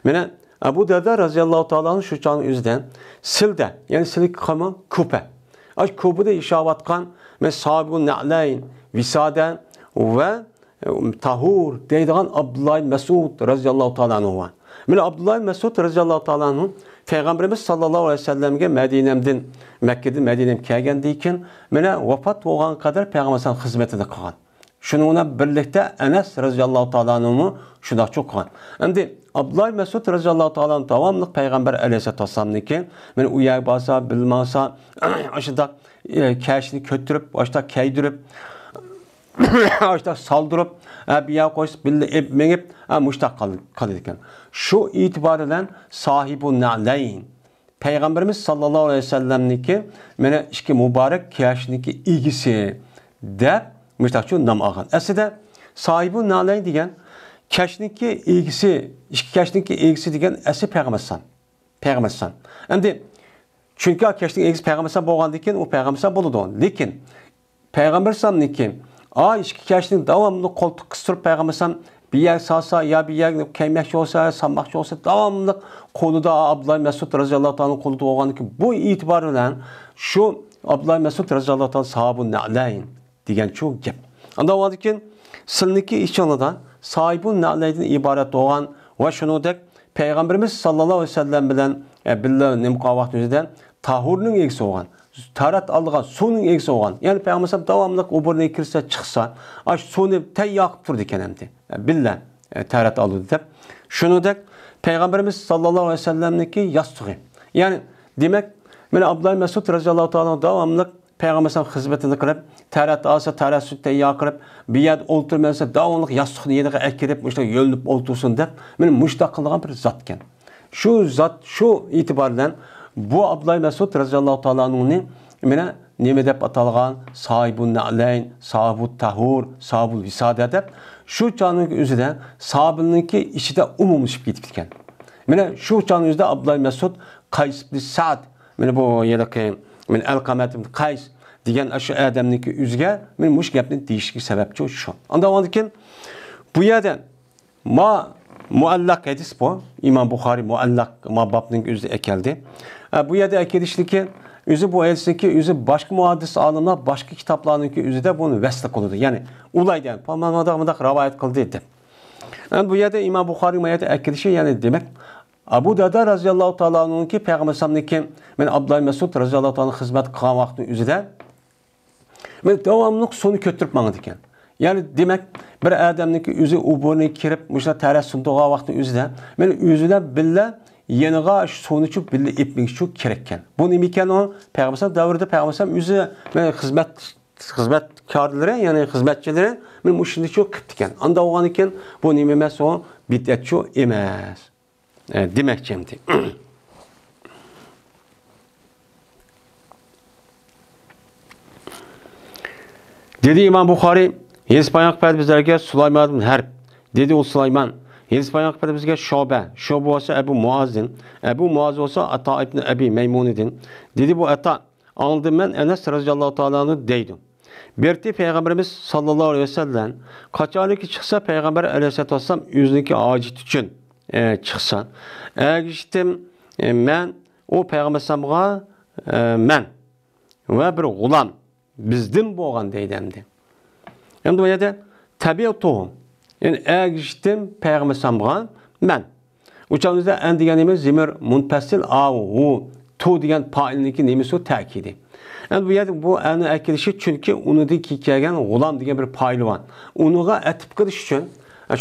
مانا ئەبۇ دەردا رازىياللاھۇ تائالا ئەنھۇ شۇ چاغنىڭ ئۆزىدە سىلدە، يەنى سىلدىكى قەۋم كۇفە. ئاشۇ كۇفىدا ياشاۋاتقان، مانا ساھىبۇ نەئلەين، ۋىسادە ۋە تاھۇر دەيدىغان ئابدۇللا ئىبن مەسئۇد رازىياللاھۇ تائالا ئەنھۇ بار. مانا ئابدۇللا ئىبن مەسئۇد رازىياللاھۇ تائالا ئەنھۇ پەيغەمبىرىمىز ساللاللاھۇ ئەلەيھى ۋەسەللەمگە مەدىنەمدىن، مەككىدىن مەدىنەمگە كەلگەندىن كېيىن، مانا ۋاپات بولغانغا قەدەر پەيغەمبەر ئەلەيھىسسالام خىزمىتىنى قىلغان. شۇنىڭ بىلەن بىرلىكتە ئەنەس رازىياللاھۇ تائالا ئەنھۇمۇ شۇنداقچۇ قىلغان. ئەمدى ئابدۇللا ئىبن مەسئۇد رازىياللاھۇ تائالا ئەنھۇ داۋاملىق پەيغەمبەر ئەلەيھىسسالاتۇ ۋەسسالامنىڭكى، مانا ئۇ يەرگە بارسا، بىللە ماڭسا، ئاشۇنداق، ئە، كەشىنى كۆتۈرۈپ، ئاشۇنداق كەيدۈرۈپ، ئاشۇنداق سالدۇرۇپ، ھە، بۇ يەرگە قويسا بىللە ئېلىپ مېڭىپ، ھە، مۇشۇنداق قال-، قالىدىكەن. شۇ ئېتىبار بىلەن ساھىبۇ نەئلەين، پەيغەمبىرىمىز ساللاللاھۇ ئەلەيھى ۋەسەللەمنىڭكى مانا ئىككى مۇبارەك كەشنىڭكى ئىگىسى دەپ مۇشۇنداقچۇ نام ئالغان. ئەسلىدە ساھىبۇ نەئلەين دېگەن كەشنىڭكى ئىگىسى، ئىككى كەشنىڭكى ئىگىسى دېگەن ئەسلى پەيغەمبەر ئەلەيھىسسالام. پەيغەمبەر ئەلەيھىسسالام. ئەمدى چۈنكى كەشنىڭ ئىگىسى پەيغەمبەر ئەلەيھىسسالام بولغاندىن كېيىن ئۇ پەيغەمبەر ئەلەيھىسسالام بولىدۇ. لېكىن پەيغەمبەر ئەلەيھىسسالامنىڭكى، ئا، ئىككى كەشنى داۋاملىق قولتۇققا قىستۇرۇپ، پەيغەمبەر ئەلەيھىسسالام بىر يەرگە سالسا، يا بىر يەرگە كەيمەكچى بولسا، سالماقچى بولسا، داۋاملىق قولىدا ئابدۇللا مەسئۇد رازىياللاھۇ تائالا قولىدا بولغاندىكىن، بۇ ئېتىبار بىلەن شۇ ئابدۇللا مەسئۇد رازىياللاھۇ تائالا ساھىبۇ نەئلەين دېگەن شۇ گەپ. ئاندا بولغاندىكىن، سىلنىڭكى ئىچىڭلاردا ساھىبۇ نەئلەيندىن ئىبارەت بولغان ۋە شۇنىڭدەك پەيغەمبىرىمىز ساللاللاھۇ ئەلەيھى ۋەسەللەم بىلەن، ئە، بىللە نېمە قىلغان ۋاقتىمىزدا تاھۇرنىڭ ئىگىسى بولغان، تەرەت ئالىدىغان سۇنىڭ ئىگىسى بولغان، يەنى پەيغەمبەر داۋاملىق ئۇ بۇرنىغا كىرسە، چىقسا، ئاشۇ سۇنى تەييار قىلىپ تۇرىدىكەن ئەمدى، ئە، بىللە، ئە، تەرەت ئالىدۇ دەپ. شۇنىڭدەك پەيغەمبىرىمىز ساللاللاھۇ ئەلەيھى ۋەسەللەمنىڭكى ياستۇقى. يەنى، دېمەك، مانا ئابدۇللا مەسئۇد رازىياللاھۇ تائالا داۋاملىق پەيغەمبەر ئەلەيھىسسالام خىزمىتىنى قىلىپ، تەرەت ئالسا، تەرەت سۈت تەييار قىلىپ، بىر يەردە ئولتۇرمىسا، داۋاملىق ياستۇقنى يېنىغا ئەكىرىپ، مۇشۇنداق يۆلىنىپ ئولتۇرسۇن دەپ، مانا مۇشۇنداق قىلىدىغان بىر زاتكەن. شۇ زات، شۇ ئېتىبار بىلەن بۇ ئابدۇللا مەسئۇد رازىياللاھۇ تائالا ئەنھۇنى مانا نېمە دەپ ئاتالغان؟ ساھىبۇن نەئلەين، ساھىبۇت تەھۇر، ساھىبۇل ۋىسادە دەپ شۇ چاغنىڭ ئۆزىدە ساھابىلەرنىڭكى ئىچىدە ئومۇملىشىپ كېتىپتىكەن. مانا شۇ چاغنىڭ ئۆزىدە ئابدۇللا مەسئۇد قەيس ئىبن سەئد، مانا بۇ ھېلىقى، مانا ئەلقەمەت ئىبن قەيس دېگەن شۇ ئادەمنىڭكى ئۆزىگە مانا مۇشۇ گەپنى دېيىشكە سەۋەبچى شۇ. ئاندىن كېيىن بۇ يەردە ما مۇئەللەق ھەدىس بۇ. ئىمام بۇخارىي مۇئەللەق ما بابنىڭ ئۆزىدە ئەكەلدى. ئە، بۇ يەردە ئەكېلىشلىكى ئۆزى بۇ ھەدىسنىڭكى ئۆزى باشقا مۇھەددىس ئالىملار باشقا كىتابلارنىڭكى ئۆزىدە بۇنى ۋەسلى قىلىدۇ. يەنى ئۇلاي دېگەن، مۇنداق، مۇنداق رىۋايەت قىلدى دەپ. ئەمدى بۇ يەردە ئىمام بۇخارىي ما يەردە ئەكېلىشى، يەنى دېمەك، ئەبۇ دەردە رازىياللاھۇ تائالا ئەنھۇنىڭكى پەيغەمبەر ئەلەيھىسسالامنىڭكى، مانا ئابدۇللا مەسئۇد رازىياللاھۇ تائالا خىزمەت قىلغان ۋاقتىنىڭ ئۆزىدە، مانا داۋاملىق سۇنى كۆتۈرۈپ ماڭىدىكەن. يەنى دېمەك، بىر ئادەمنىڭكى ئۆزى ئۇ بۇرنىغا كىرىپ، مۇشۇنداق تەرەت سۇنى تۇغان ۋاقتىنىڭ ئۆزىدە، مانا ئۆزى بىلەن بىللە يېنىغا شۇ سۇنىچۇ بىللە ئېلىپ مېڭىشى كېرەككەن. بۇ نېمە ئىكەن ئۇ؟ پەيغەمبەر دەۋرىدە پەيغەمبەر ئۆزى، مانا خىزمەت، خىزمەتكارلىرى، يەنى خىزمەتچىلىرى، مانا مۇشۇنىچۇ قىپتىكەن. ئاندا بولغاندىكىن بۇ نېمە ئەمەس ئۇ؟ بىدئەتچۇ ئەمەس. ئە، دېمەكچى ئەمدى. دېدى ئىمام بۇخارىي، ھېدىس بايان قىلىپ بەردى بىزلەرگە سۇلايمان ئىبن ھەرب. دېدى ئۇ سۇلايمان، ھېدىس بايان قىلىپ بەردى بىزگە شۇبە. شۇبە بولسا ئەبۇ مۇئازدىن. ئەبۇ مۇئاز بولسا ئاتا ئىبن ئەبى مەيمۇنىدىن. دېدى بۇ ئاتا، ئاڭلىدىم مەن ئەنەس رازىياللاھۇ تائالا ئەنھۇ دەيدۇ. بىرتى پەيغەمبىرىمىز ساللاللاھۇ ئەلەيھى ۋەسەللەم قاچانكى چىقسا، پەيغەمبەر ئەلەيھىسسالاتۇ ۋەسسالام ئۆزىنىڭكى ھاجىتى ئۈچۈن، ئە، چىقسا، ئەگىشتىم، ئە، مەن، ئۇ پەيغەمبەر ئەلەيھىسسالامغا، ئە، مەن ۋە بىر غۇلام بىزدىن بولغان دەيدۇ ئەمدى. ئەمدى بۇ يەردە تەبىئەتۇ، يەنى ئەگىشتىم پەيغەمبەر ئەلەيھىسسالامغا مەن. ئۇ چاغدا ئەن دېگەن نېمە؟ زېمىر مۇنپەسىل، ئاۋۇ، ھۇ، تۇ دېگەن پائىلنىڭكى نېمىسى؟ تەكىدى. ئەمدى بۇ يەردە بۇ ئەننى ئەكېلىشى، چۈنكى ئۇنىڭدىن كېيىن كەلگەن غۇلام دېگەن بىر پائىل بار. ئۇنىڭغا ئەتىپ قىلىش ئۈچۈن،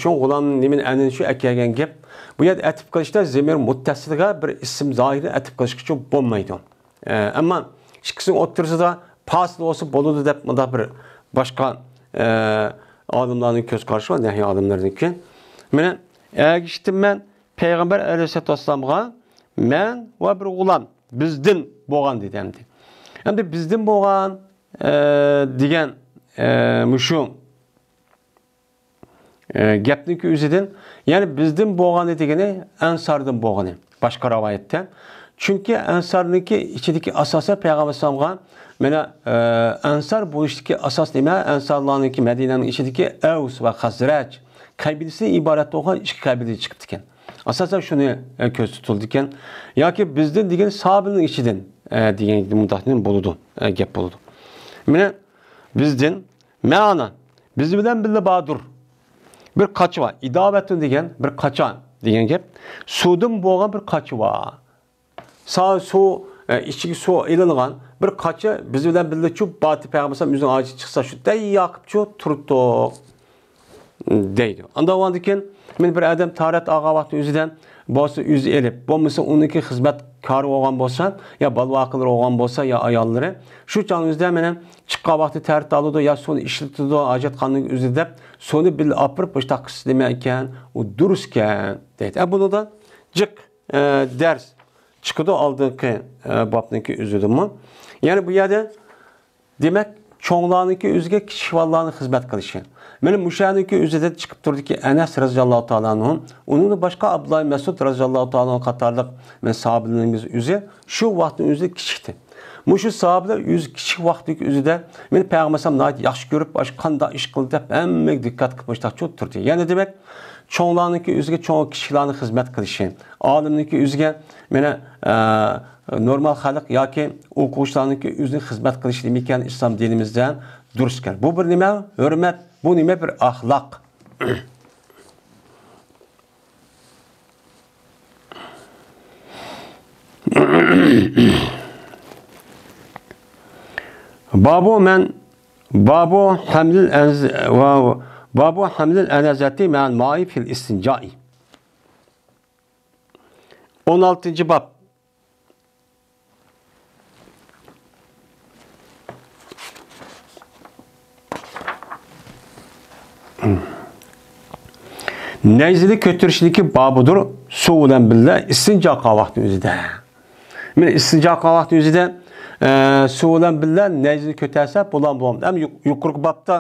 شۇ غۇلام نېمىنى ئەننىنى شۇ ئەكەلگەن گەپ. بۇ يەردە ئەتىپ قىلىشتا زېمىر مۇتتەسىلغا بىر ئىسىم زاھىرنى ئەتىپ قىلىشقىچە بولمايدۇ. ئە، ئەمما ئىككىسىنىڭ ئوتتۇرىسىدا پاسىل بولسا بولىدۇ دەپ مۇنداق بىر باشقا، ئە، ئالىملارنىڭ كۆز قارىشى بار، نەھۋ ئالىملىرىنىڭكى. مانا، ئەگىشتىم مەن پەيغەمبەر ئەلەيھىسسالاتۇ ۋەسسالامغا، مەن ۋە بىر غۇلام بىزدىن بولغان دېدى ئەمدى. ئەمدى بىزدىن بولغان، ئە، دېگەن، ئە، مۇشۇ ئە، گەپنىڭكى ئۆزىدىن، يەنى بىزدىن بولغىنى دېگىنى ئەنساردىن بولغىنى، باشقا رىۋايەتتە. چۈنكى ئەنسارنىڭكى ئىچىدىكى ئاساسەن پەيغەمبەر ئەلەيھىسسالامغا، مانا، ئە، ئەنسار بولۇشتىكى ئاساس نېمە؟ ئەنسارلارنىڭكى مەدىنەنىڭ ئىچىدىكى ئەۋس ۋە خەزرەج قەبىلىسىدىن ئىبارەت بولغان ئىككى قەبىلە چىقىپتىكەن. ئاساسەن شۇنى، ئە، كۆرسىتىلىدىكەن. ياكى بىزدىن دېگەن ساھابىنىڭ ئىچىدىن، ئە، دېگەن مۇنداق بولىدۇ، ئە، گەپ بولىدۇ. مانا بىزدىن مەنا، بىز بىلەن بىللە باردۇر. بىر قاچا بار. ئىداۋەتۇن دېگەن بىر قاچا دېگەن گەپ. سۇدىن بولغان بىر قاچا بار. سا-، سۇ، ئە، ئىچىگە سۇ ئېلىنغان بىر قاچا بىز بىلەن بىللە چۇ باتى پەيغەمبەر ئۆزىنىڭ ھاجىتى چىقسا شۇ دەيياقىپ چۇ تۇرۇپتۇق. دەيدۇ. ئاندىن كېيىن مەن بىر ئادەم تارەت ئالغان ۋاقتى ئۆزىدە بولسا ئۆزى ئېلىپ، بولمىسا ئۇنىڭكى خىزمەتكارى بولغان بولسا، يا بالىۋاقىلىرى بولغان بولسا، يا ئاياللىرى، شۇ چاغنىڭ ئۆزىدە مانا چىققان ۋاقتى تارەت ئالىدۇ، يا سۇنى ئىشلىتىدۇ، ھاجەتخانىنىڭ ئۆزىدە دەپ، سۇنى بىللە ئاپىرىپ، مۇشۇنداق قىلسا نېمە ئىكەن، ئۇ دۇرۇس ئىكەن، دەيدۇ. ئە، بۇنىڭدا جىق، ئە، دەرس چىقىدۇ ئالدىنقى، ئە، بابنىڭكى ئۆزىدىمۇ. يەنى بۇ يەردە دېمەك، چوڭلارنىڭكى ئۆزىگە كىچىك بالىلارنىڭ خىزمەت قىلىشى. مانا مۇشۇنىڭكى ئۆزىدىن چىقىپ تۇرىدۇكى ئەنەس رەزىياللاھۇ تائالا ئەنھۇ، ئۇنىڭدىن باشقا ئابدۇللا مەسئۇد رەزىياللاھۇ تائالا ئەنھۇ قاتارلىق مانا ساھابىلىرىمىز ئۆزى شۇ ۋاقىتنىڭ ئۆزىدە كىچىكتى. مۇشۇ ساھابىلەر ئۆزى كىچىك ۋاقتىدىكى ئۆزىدە مانا پەيغەمبەر ئەلەيھىسسالام ناھايىتى ياخشى كۆرۈپ، ئاشۇ قانداق ئىش قىلدى دەپ ھەممىگە دىققەت قىلىپ مۇشۇنداق چوڭ تۇردى. يەنى دېمەك، چوڭلارنىڭكى ئۆزىگە چوڭ كىچىكلەرنىڭ خىزمەت قىلىشى، ئالىمنىڭكى ئۆزىگە مانا، ئە، نورمال خەلق ياكى ئوقۇغۇچىلارنىڭكى ئۆزىنى خىزمەت قىلىشى نېمە ئىكەن ئىسلام دىنىمىزدە دۇرۇس ئىكەن. بۇ بىر نېمە؟ ھۆرمەت، بۇ نېمە؟ بىر ئەخلاق. بابۇ مەن، بابۇ ھەملىل ئەنز-، ۋا-، بابۇ ھەملىل ئەنەزەتى مەن مائى فىل ئىستىنجائى. ئون ئالتىنچى باب. نەيزىنى كۆتۈرۈشنىڭكى بابىدۇر، سۇ بىلەن بىللە ئىستىنجا قىلغان ۋاقتى ئۆزىدە. مانا ئىستىنجا قىلغان ۋاقتى ئۆزىدە، ئە، سۇ بىلەن بىللە نەيزىنى كۆتەرسە بولام، بولام. ھەم يۇق-، يۇقىرىقى بابتا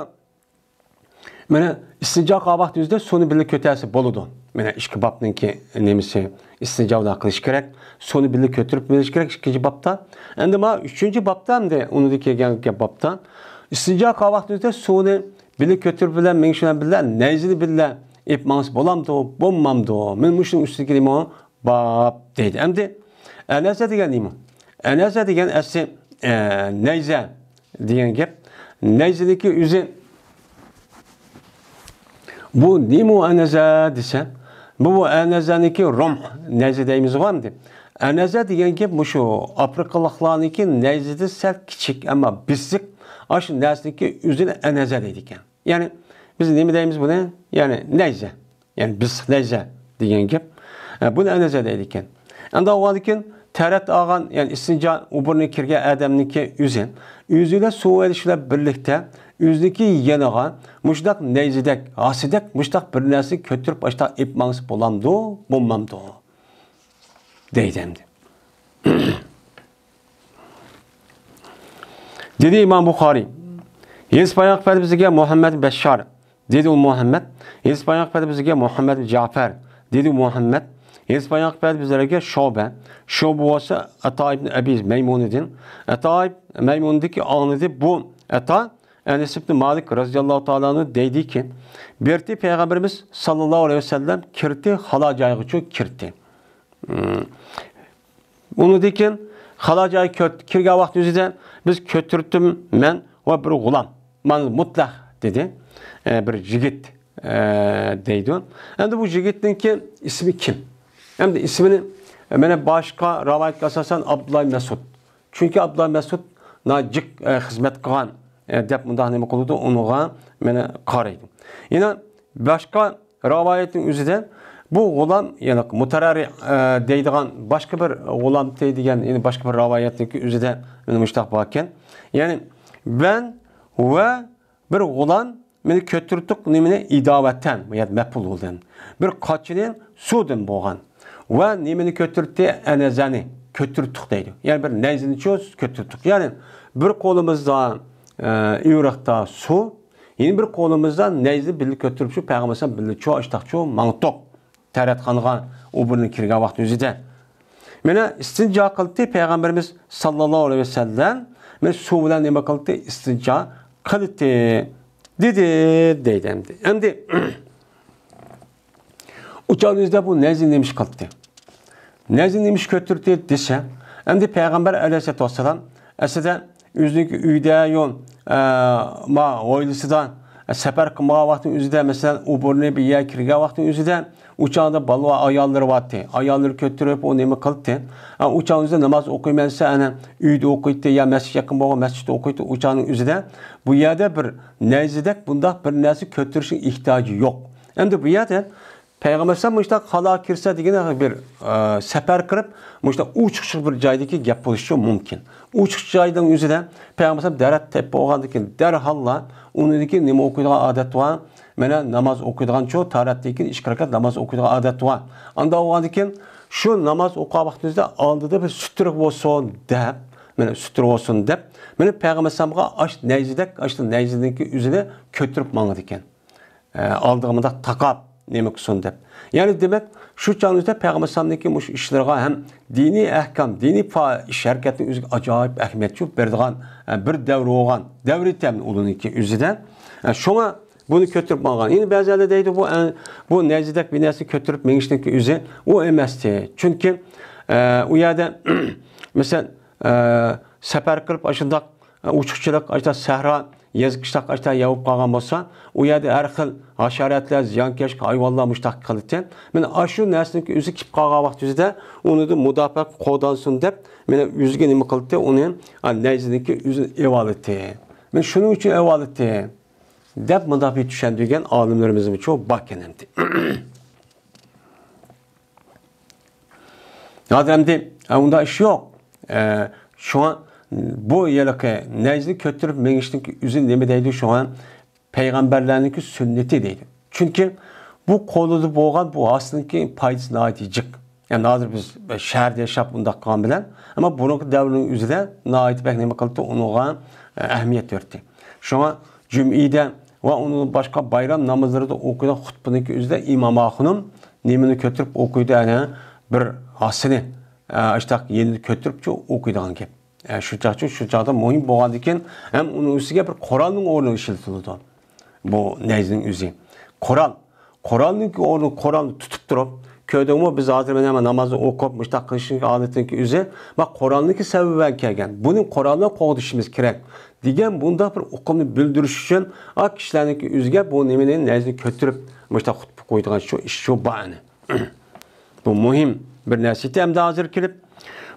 مانا ئىستىنجا قىلغان ۋاقتى ئۆزىدە سۇنى بىللە كۆتەرسە بولىدۇ. مانا ئىككى بابنىڭكى نېمىسى، ئىستىنجا بىلەن قىلىش كېرەك. سۇنى بىللە كۆتۈرۈپ مېڭىش كېرەك ئىككىنچى بابتا. ئەمدى مانا ئۈچىنچى بابتا، ئەمدى ئۇنىڭدىن كېيىن كەلگەن بابتا ئىستىنجا قىلغان ۋاقتى ئۆزىدە سۇنى بىللە كۆتۈرۈپ بىلەن مېڭىش بىلەن بىللە نەيزىنى بىللە ئېلىپ ماڭسا بولامدۇ، بولمامدۇ؟ مانا مۇشۇنىڭ ئۈستىدىكى نېمە؟ باب دەيدۇ. ئەمدى ئەنەزە دېگەن نېمە؟ ئەنەزە دېگەن ئەسلى، ئە، نەيزە دېگەن گەپ. نەيزىنىڭكى ئۆزى، بۇ نېمە ئەنەزە دېسە، بۇ، بۇ ئەنەزەنىڭكى رۇمھ نەيزە دەيمىزغۇ ئەمدى. ئەنەزە دېگەن گەپ مۇشۇ ئافرىقىلىقلارنىڭكى نەيزىدىن سەل كىچىك، ئەمما بېسىق، ئاشۇ نەرسىنىڭكى ئۆزىنى ئەنەزە دەيدىكەن. يەنى بىز نېمە دەيمىز بۇنى؟ يەنى نەيزە. يەنى بېسىق نەيزە دېگەن گەپ. ئە، بۇنى ئەنەزە دەيدىكەن. ئەمدى ئاۋۋالدىن كېيىن تەرەت ئالغان، يەنى ئىستىنجا ئوبورىنى كىرگەن ئادەمنىڭكى ئۆزى، ئۆزىگە سۇ ئېلىش بىلەن بىرلىكتە ئۆزىنىڭكى يېنىغا مۇشۇنداق نەيزىدەك، ھاسىدەك مۇشۇنداق بىر نەرسىنى كۆتۈرۈپ ئاشۇنداق ئېلىپ ماڭسا بولامدۇ، بولمامدۇ؟ دەيدۇ ئەمدى. دېدى ئىمام بۇخارىي، ھېدىس بايان قىلىپ بەردى بىزگە مۇھەممەد بەششار، دېدى ئۇ مۇھەممەد. ھېدىس بايان قىلىپ بەردى بىزگە مۇھەممەد بىن جەفەر، دېدى ئۇ مۇھەممەد. ھېدىس بايان قىلىپ بەردى بىزلەرگە شۇبە، شۇبە بولسا ئەتا ئىبن ئەبى مەيمۇنىدىن، ئەتا ئىبن مەيمۇندىكى ئاڭلىدى. بۇ ئەتا ئەنەس ئىبن مالىك رەزىياللاھۇ تائالا ئەنھۇ دەيدىكى، بىرتى پەيغەمبىرىمىز ساللاللاھۇ ئەلەيھى ۋەسەللەم كىردى، خالا جايغىچۇ كىردى. ئۇنىڭدىن كېيىن خالا جايغا كىر-، كىرگەن ۋاقتى ئۆزىدە بىز كۆتۈرتتۈم مەن ۋە بىر غۇلام. مانا مۇتلەق دېدى. ئە، بىر يىگىت، ئە، دەيدۇ. ئەمدى بۇ يىگىتنىڭكى ئىسمى كىم؟ ئەمدى ئىسمىنى، ئە، مانا باشقا رىۋايەتكە ئاساسەن ئابدۇللا مەسئۇد. چۈنكى ئابدۇللا مەسئۇد ناھايىتى جىق، ئە، خىزمەت قىلغان، ئە، دەپ مۇنداق نېمە قىلىدۇ، ئۇنىڭغا مانا قارايدۇ. يەنە باشقا رىۋايەتنىڭ ئۆزىدە بۇ غۇلام، يەنى مۇتەررىئ، ئە، دەيدىغان باشقا بىر غۇلامتى دېگەن، يەنى باشقا بىر رىۋايەتنىڭكى ئۆزىدە مانا مۇشۇنداق باركەن. يەنى مەن ۋە بىر غۇلام مېنى كۆتۈرتتۇق نېمىنى ئىداۋەتەن، يەنى مەپئۇل بولدى. بىر قاچىنى سۇدىن بولغان. ۋە نېمىنى كۆتۈرتتى؟ ئەنەزەنى كۆتۈرتتۇق دەيدۇ. يەنى بىر نەيزىنى چۇ كۆتۈرتتۇق. يەنى بىر قولىمىزدا، ئە، ئىۋرىقتا سۇ، يەنە بىر قولىمىزدا نەيزىنى بىللە كۆتۈرۈپ شۇ پەيغەمبەر بىللە چۇ ئاشتاق چۇ ماڭتۇق. تەرەتخانىغا ئۇ بۇرنى كىرگەن ۋاقىت ئۆزىدە. مانا ئىستىنجا قىلدى پەيغەمبىرىمىز ساللاللاھۇ ئەلەيھى ۋەسەللەم. مانا سۇ بىلەن نېمە قىلدى؟ ئىستىنجا قىلدى. دېدى، دەيدۇ ئەمدى. ئەمدى ئۇ چاغدا ئۆزىدە بۇ نەيزىنى نېمە ئىش قىلدى؟ نەيزىنى نېمە ئىش كۆتۈردى دېسە، ئەمدى پەيغەمبەر ئەلەيھىسسالاتۇ ۋەسسالام ئەسلىدە ئۆزىنىڭ ئۆيىدە يو، ئە، ما ھويلىسىدا، ئە، سەپەر قىلمىغان ۋاقتىنىڭ ئۆزىدە، مەسىلەن، ئۇ بۇرنى بىر يەرگە كىرگەن ۋاقتىنىڭ ئۆزىدە، ئۇ چاغدا بالا ۋە ئاياللىرى بارتى. ئاياللىرى كۆتۈرۈپ، ئۇ نېمە قىلدى؟ ئە، ئۇ چاغنىڭ ئۆزىدە ناماز ئوقۇيمەن دېسە، ئەنە ئۆيدە ئوقۇيتتى يا مەسچىت يېقىن بولغان مەسچىتتە ئوقۇيتتى. ئۇ چاغنىڭ ئۆزىدە بۇ يەردە بىر نەيزىدەك بۇنداق بىر نەرسە كۆتۈرۈشنىڭ ئېھتىياجى يوق. ئەمدى بۇ يەردە پەيغەمبەر ئەلەيھىسسالام مۇشۇنداق خالا كىرسە دېگەن بىر، ئە، سەپەر قىلىپ، مۇشۇنداق ئوچۇق بىر جايدىكى گەپ بولۇشى مۇمكىن. ئوچۇق جاينىڭ ئۆزىدە پەيغەمبەر ئەلەيھىسسالام تەرەت تېپىپ بولغاندىن كېيىن دەرھاللا ئۇنىڭدىن كېيىن نېمە ئوقۇيدىغان ئادەت بار؟ مانا ناماز ئوقۇيدىغان چۇ، تارەتتىن كېيىن ئىككى رەكەت ناماز ئوقۇيدىغان ئادەت بار. ئاندا بولغاندىن كېيىن شۇ ناماز ئوقۇغان ۋاقتىمىزدا ئالدىدا بىر سۈتتۈرە بولسۇن دەپ، مانا سۈتتۈرە بولسۇن دەپ، مانا پەيغەمبەر ئەلەيھىسسالامغا ئاش نەيزىدەك، ئاشۇ نەيزىنىڭكى ئۆزىنى كۆتۈرۈپ ماڭىدىكەن. ئە، ئالدىغا مۇنداق تاقاپ نېمە قىلسۇن دەپ. يەنى دېمەك، شۇ چاغنىڭ ئۆزىدە پەيغەمبەر ئەلەيھىسسالامنىڭكى مۇشۇ ئىشلىرىغا ھەم دىنىي ئەھكام، دىنىي پا-، ئىش ھەرىكەتنىڭ ئۆزىگە ئاجايىپ ئەھمىيەت چۈشۈپ بېرىدىغان، ئە، بىر دەۋر بولغان. دەۋرى تەم ئۇلىنىڭكى ئۆزىدە. ئە، شۇڭا بۇنى كۆتۈرۈپ ماڭغان. يەنە بەزىلەر دەيدۇ، بۇ، ئە، بۇ نەيزىدەك بىر نەرسە كۆتۈرۈپ مېڭىشنىڭكى ئۆزى ئۇ ئەمەستى. چۈنكى، ئە، ئۇ يەردە، مەسىلەن، ئە، سەپەر قىلىپ ئاشۇنداق ئوچۇقچىلىق، ئاشۇنداق سەھرا، يېزا قىشلاق ئاشۇنداق يەۋۇپ قالغان بولسا، ئۇ يەردە ھەر خىل ھاشاراتلار، زىيانكەش ھايۋانلار مۇشۇنداق قىلىدىكەن. مانا ئاشۇ نەرسىنىڭكى ئۆزى كېلىپ قالغان ۋاقىت ئۆزىدە ئۇنىڭدىن مۇداپىئە قوغدانسۇن دەپ، مانا ئۆزىگە نېمە قىلدى؟ ئۇنى، ئا، نەيزىنىڭكى ئۆزىنى ئېۋالىتى. مانا شۇنىڭ ئۈچۈن ئېۋالىتى دەپ مۇنداق بىر چۈشەندۈرگەن ئالىملىرىمىزمۇ چوڭ باركەن ئەمدى. ھازىر ئەمدى، ئە، ئۇنداق ئىش يوق. ئە، شۇڭا بۇ ھېلىقى نەيزىنى كۆتۈرۈپ مېڭىشنىڭ ئۆزى نېمە دەيدۇ؟ شۇڭا پەيغەمبەرلەرنىڭكى سۈننىتى دەيدۇ. چۈنكى بۇ قولىدا بولغان بۇ ھاسىلنىڭكى پايدىسى ناھايىتى جىق. يەنى ھازىر بىز شەھەردە ياشاپ ئۇنداق قىلغان بىلەن، ئەمما بۇرۇنقى دەۋرنىڭ ئۆزىدە ناھايىتى بەك نېمە قىلدى، ئۇنىڭغا، ئە، ئەھمىيەت بەردى. شۇڭا جۈمئىدە ۋە ئۇنىڭ باشقا بايرام نامازلىرىدا ئوقۇيدىغان خۇتبىنىڭكى ئۆزىدە ئىمام ئاخۇنۇم نېمىنى كۆتۈرۈپ ئوقۇيدۇ؟ ئەنە بىر ھاسىنى، ئە، ئاشتاق يېنىدا كۆتۈرۈپچۇ ئوقۇيدىغان گەپ. ئە، شۇ چاغچۇ، شۇ چاغدا مۇھىم بولغاندىكىن ھەم ئۇنىڭ ئۈستىگە بىر قورالنىڭ ئورنىغا ئىشلىتىلىدۇ. بۇ نەيزىنىڭ ئۆزى. قورال. قورالنىڭكى ئورنى، قورالنى تۇتۇپ تۇرۇپ، كۆردۈڭمۇ، بىز ھازىر مانا نامازنى ئوقۇپ، مۇشتاق قىلىشنىڭ ھالىتىنىڭكى ئۆزى، ما قورالنىڭكى سەۋەبى بىلەن كەلگەن. بۇنى قورال بىلەن قوغدىشىمىز كېرەك، دېگەن بۇنداق بىر ئۇقۇمنى بىلدۈرۈش ئۈچۈن، ئا، كىشىلەرنىڭكى ئۆزىگە بۇ نېمىنى، نەيزىنى كۆتۈرۈپ، مۇشتاق خۇتبە قويىدىغان شۇ ئىش شۇ بار ئەنە. بۇ مۇھىم بىر نەرسە ئىدى. ئەمدى ھازىر كېلىپ،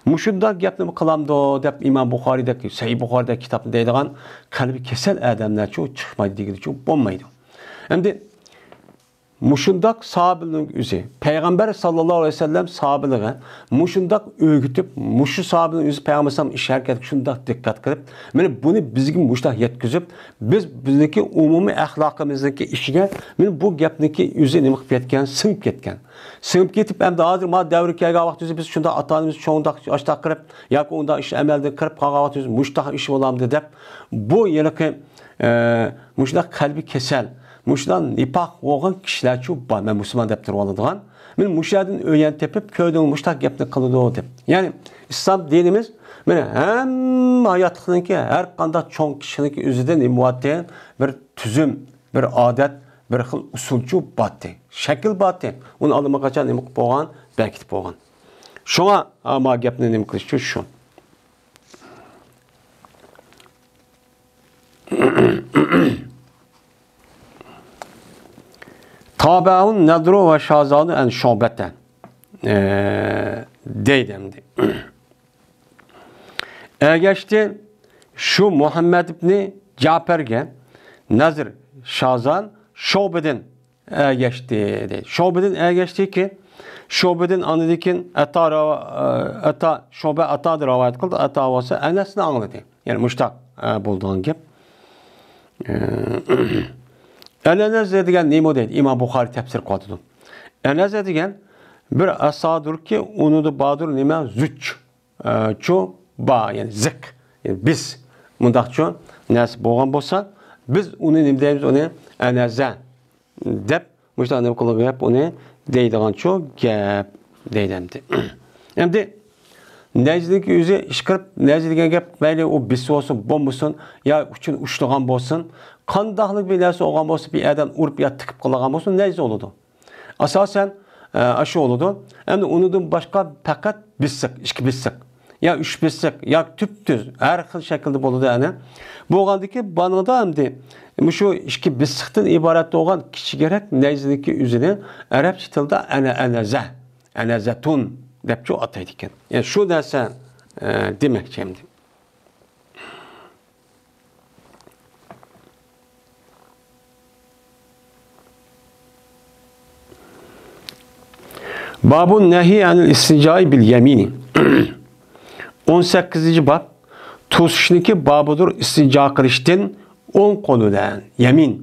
مۇشۇنداق گەپنىمۇ قىلامدۇ دەپ، ئىمام بۇخارىيدەك، سەھىھ بۇخارىيدەك كىتابتا دەيدىغان قەلبى كېسەل ئادەملەرچۇ چىقمايدۇ دېگىلىچۇ بولمايدۇ. ئەمدى مۇشۇنداق ساھابىلىرنىڭ ئۆزى، پەيغەمبەر ساللاللاھۇ ئەلەيھى ۋەسەللەم ساھابىلىرىغا مۇشۇنداق ئۆگىتىپ، مۇشۇ ساھابىلىرنىڭ ئۆزى پەيغەمبەر ئىش ھەرىكەتكە شۇنداق دىققەت قىلىپ، مانا بۇنى بىزگە مۇشۇنداق يەتكۈزۈپ، بىز بىزنىڭكى ئومۇمىي ئەخلاقىمىزنىڭكى ئىچىگە مانا بۇ گەپنىڭكى ئۆزى نېمە قىلىپ كەتكەن، سىڭىپ كەتكەن. سىڭىپ كېتىپ، ئەمدى ھازىر ما دەۋرگە كەلگەن ۋاقتىمىزدا بىز شۇنداق ئاتا-ئانىمىز شۇنداق ئاشتاق قىلىپ ياكى ئۇنداق ئىش ئەمەلدىن قىلىپ قالغان ۋاقتىمىز مۇشتاق ئىش بولامدۇ دەپ، بۇ ھېلىقى، ئە، مۇشۇنداق قەلبى كېسەل، مۇشۇنداق نىپاق بولغان كىشىلەرچۇ بار، مەن مۇسۇلمان دەپ تۇرۇۋالىدىغان. مانا مۇشۇ يەردىن ئۆگەن تېپىپ، كۆردۈڭ مۇشۇنداق گەپنى قىلىدۇ دەپ. يەنى ئىسلام دىنىمىز مانا ھەممە ھاياتلىقنىڭكى، ھەر قانداق چوڭ كىشىنىڭكى ئۆزىدە نېمە بارتى؟ بىر تۈزۈم، بىر ئادەت، بىر خىل ئۇسۇلچۇ بارتى، شەكىل بارتى. ئۇنى ئاللىماقاچان نېمە قىلىپ بولغان؟ بەكىتىپ بولغان. شۇڭا، ئا، ما گەپنى نېمە قىلىشچۇ شۇ. تابعه النضر والشاذان عن شعبة، ئە، دەيدۇ ئەمدى. ئەگەشتى شۇ مۇھەممەد ئىبنى جەپەرگە نەزىر شازان شۇبىدىن ئەگەشتى، دەيدۇ. شۇبىدىن ئەگەشتىكى، شۇبىدىن ئاندىن كېيىن ئەتا راۋا-، ئەتا، شۇبە ئاتادىن رىۋايەت قىلدى، ئاتا بولسا ئەنەستىن ئاڭلىدى. يەنى مۇشتاق، ئە، بولىدىغان گەپ. ئە، ئەنەزە دېگەن نېمە دەيدۇ؟ ئىمام بۇخارى تەپسىر قىلىۋاتىدۇ. ئەنەزە دېگەن بىر ئەسادۇركى، ئۇنىڭدا باردۇر نېمە؟ زۈچ. ئە، چۇ، با، يەنى زىق، يەنى بىز. مۇنداقچۇ نەرسە بولغان بولسا، بىز ئۇنى نېمە دەيمىز؟ ئۇنى ئەنەزە دەپ، مۇشۇنداق نېمە قىلغان گەپ ئۇنى دەيدىغانچۇ گەپ دەيدۇ ئەمدى. ئەمدى نەجدىنكى ئۆزى ئىشقىرىپ، نەجدە دېگەن گەپ مەيلى ئۇ بىس بولسۇن، بولمىسۇن، يا ئۇچۇن ئۇشلىغان بولسۇن، قانداقلىق بىر نەرسە بولغان بولسا، بىر ئادەم ئۇرۇپ يا تىقىپ قىلغان بولسۇن، نەجدە بولىدۇ. ئاساسەن، ئە، ئاشۇ بولىدۇ. ئەمدى ئۇنىڭدىن باشقا پەقەت بىسسىق، ئىككى بىسسىق، يا ئۈچ بىسسىق، يا تۈپتۈز، ھەر خىل شەكىلدە بولىدۇ، ئەنە. بولغاندىكى بانىڭدا ئەمدى مۇشۇ ئىككى بىسسىقتىن ئىبارەت بولغان كىچىكرەك نەيزىنىڭكى ئۆزىنى ئەرەبچە تىلدا ئەنە، ئەنەزە، ئەنەزەتۇن دەپچۇ ئاتايدىكەن. يەنى شۇ نەرسە، ئە، دېمەكچى ئەمدى. بابۇن نەھي ئەنىل ئىستىنجائى بىل يەمىنى. ئون سەككىزىنچى باب. توسۇشنىڭكى بابىدۇر ئىستىنجا قىلىشتىن ئوڭ قول بىلەن. يەمىن.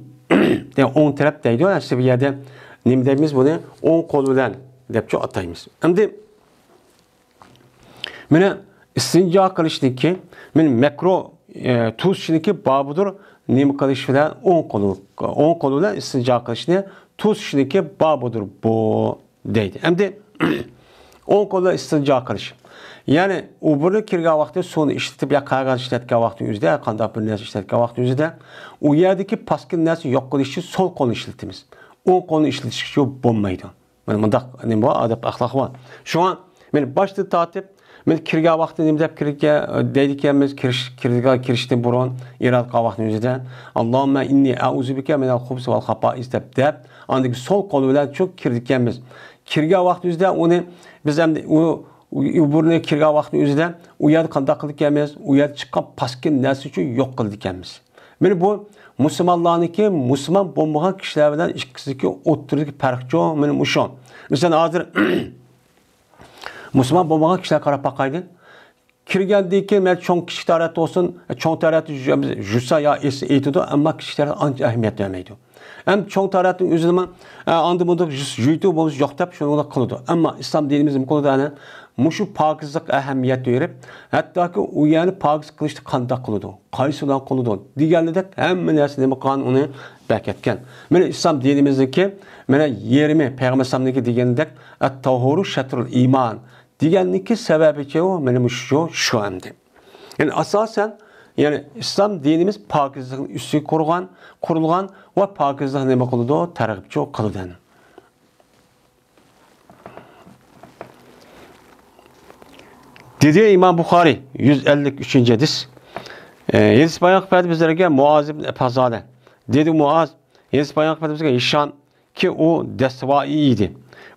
يەنى ئوڭ تەرەپ دەيدۇ. ئەسلى بۇ يەردە نېمە دەيمىز بۇنى؟ ئوڭ قول بىلەن دەپچۇ ئاتايمىز. ئەمدى مانا ئىستىنجا قىلىشنىڭكى، مانا مەكرۇ، ئە، توسۇشنىڭكى بابىدۇر نېمە قىلىش بىلەن؟ ئوڭ قول، ئوڭ قول بىلەن ئىستىنجا قىلىشنى، توسۇشنىڭكى بابىدۇر بۇ دەيدۇ. ئەمدى ئوڭ قول بىلەن ئىستىنجا قىلىش. يەنى ئوبۇرنى كىرگەن ۋاقتى سۇنى ئىشلىتىپ يا قەغەز ئىشلەتكەن ۋاقتى ئۆزىدە، قانداق بىر نەرسە ئىشلەتكەن ۋاقتى ئۆزىدە، ئۇ يەردىكى پاسكىنا نەرسە يوق قىلىش ئۈچۈن سول قولنى ئىشلىتىمىز. ئوڭ قولنى ئىشلىتىش ئۈچۈن بولمايدۇ. مانا مۇنداق نېمە بار، ئادەپ ئەخلاق بار. شۇڭا مانا باشتىن تارتىپ، مانا كىرگەن ۋاقتى نېمە دەپ كىرگەن، دەيدىكەنمىز، كىرىش، كىرگەن، كىرىشتىن بۇرۇن، ئىرادە قىلغان ۋاقتىنىڭ ئۆزىدە، «ئاللاھۇممە ئىننى ئەئۇزۇ بىكە مىنەل خۇبسى ۋەل خابائىس» دەپ، دەپ، ئاندىن كېيىن سول قول بىلەن چۇ كىرىدىكەنمىز. كىرگەن ۋاقتى ئۆزىدە ئۇنى بىز ئەمدى ئۇ، ئۇ، ئۇ بۇرنى كىرگەن ۋاقتى ئۆزىدە ئۇ يەردە قانداق قىلىدىكەنمىز؟ ئۇ يەردە چىققان پاسكىنا نەرسە ئۈچۈن يوق قىلىدىكەنمىز. مانا بۇ مۇسۇلمانلارنىڭكى مۇسۇلمان بولمىغان كىشىلەر بىلەن ئىككىسىدىكى ئوتتۇرىدىكى پەرقچۇ، مانا مۇشۇ. مەسىلەن، ھازىر مۇسۇلمان بولمىغان كىشىلەرگە قاراپ باقايلى. كىرگەندىن كېيىن، مەن چوڭ كىچىك تارەت بولسۇن، چوڭ تارەت يۇسا يا ئېيتىدۇ، ئەمما كىچىك تارەت ئانچە ئەھمىيەت بەرمەيدۇ. ھەم چوڭ تارەتنىڭ ئۆزىنىمۇ، ئە، ئاندىن مۇنداق يۇيتۇ بولمىسا يوق دەپ شۇنىڭغا قىلىدۇ. ئەمما ئىسلام دىنىمىز نېمە قىلىدۇ؟ ئەنە مۇشۇ پاكىزلىققا ئەھمىيەت بېرىپ، ھەتتاكى ئۇ يەرنى پاكىز قىلىشتا قانداق قىلىدۇ؟ قايسى بىلەن قىلىدۇ؟ دېگەنىدەك ھەممە نەرسە نېمە قىلغان ئۇنى بەركەتكەن. مانا ئىسلام دىنىمىزنىڭكى، مانا يېرىمى پەيغەمبەر ئەلەيھىسسالامنىڭكى دېگىنىدەك، «ئەت-تەھۇرۇ شەترۇل ئىمان» دېگەننىڭكى سەۋەبىچۇ، مانا مۇشۇ، شۇ ئەمدى. يەنى ئاساسەن، يەنى ئىسلام دىنىمىز پاكىزلىقنىڭ ئۈستىگە قۇرغان، قۇرۇلغان ۋە پاكىزلىقنى نېمە قىلىدۇ؟ تەرغىبچۇ قىلىدۇ. دېدى ئىمام بۇخارىي، يۈز ئەللىك ئۈچىنچى ھەدىس. ئە، ھەدىس بايان قىلىپ بەردى بىزلەرگە مۇئاز ئىبن فازالە. دېدى مۇئاز، ھەدىس بايان قىلىپ بەردى بىزگە ھىشام، كى ئۇ دەستىۋائىي ئىدى.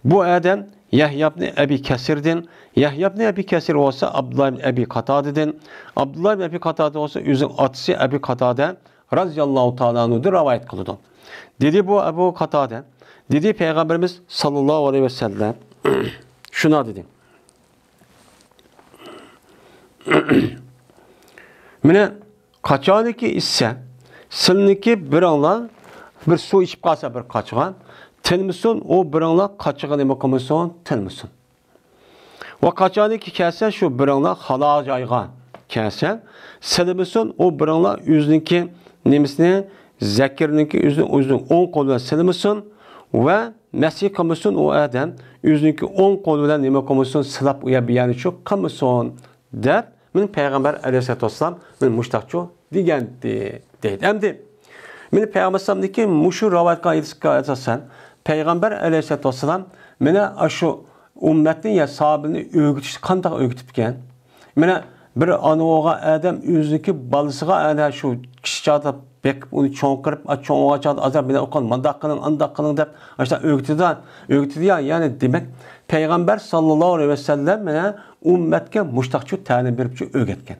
بۇ ئادەم يەھيا ئىبنى ئەبى كەسىردىن، يەھيا ئىبنى ئەبى كەسىر بولسا ئابدۇللا ئىبنى ئەبى قاتادىدىن، ئابدۇللا ئىبنى ئەبى قاتادا بولسا ئۆزىنىڭ ئاتىسى ئەبى قاتادا رازىياللاھۇ تائالا ئەنھۇدىن رىۋايەت قىلىدۇ. دېدى بۇ ئەبۇ قاتادا، دېدى پەيغەمبىرىمىز ساللاللاھۇ ئەلەيھى ۋەسەللەم شۇنداق دېدى. مانا قاچانكى ئىچسە، سىلنىڭكى بىرىڭلار بىر سۇ ئىچىپ قالسا بىر قاچىغا، تىنمىسۇن، ئۇ بىرىڭلار قاچىغا نېمە قىلمىسۇن، تىنمىسۇن. ۋە قاچانكى كەلسە، شۇ بىرىڭلار خالا جايغا كەلسە، سىلىمىسۇن، ئۇ بىرىڭلار ئۆزىنىڭكى نېمىسىنى، زەكىرىنىڭكى ئۆزىنى، ئۆزىنىڭ ئوڭ قولى بىلەن سىلىمىسۇن ۋە مەسىھ قىلمىسۇن، ئۇ ئادەم ئۆزىنىڭكى ئوڭ قولى بىلەن نېمە قىلمىسۇن، سىلاپ ئۇ يەر بۇ يەرنى شۇ قىلمىسۇن، دەپ، مانا پەيغەمبەر ئەلەيھىسسالاتۇ ۋەسسالام مانا مۇشتاقچۇ دېگەنتى، دەيدۇ. ئەمدى مانا پەيغەمبەر ئەلەيھىسسالامدىكى مۇشۇ رىۋايەتكە ئاساسەن، پەيغەمبەر ئەلەيھىسسالاتۇ ۋەسسالام مانا ئاشۇ ئۈممەتنى يا ساھابىنى ئۆگىتىشتە قانداق ئۆگىتىپكەن؟ مانا بىر ئانا بولغان ئادەم ئۆزىنىڭكى بالىسىغا ئەنە شۇ كىچىك چاغدا بېقىپ، ئۇنى چوڭ قىلىپ، ئا، چوڭ بولغان چاغدا ئازراق بىلەن ئوقۇغان، مانداق قىلىڭ، ئانداق قىلىڭ دەپ ئاشۇنداق ئۆگىتىدۇ، ئۆگىتىدۇ يا، يەنى دېمەك، پەيغەمبەر ساللاللاھۇ ئەلەيھى ۋەسەللەم مانا ئۈممەتكە مۇشتاقچۇ تەلىم بېرىپچۇ ئۆگەتكەن.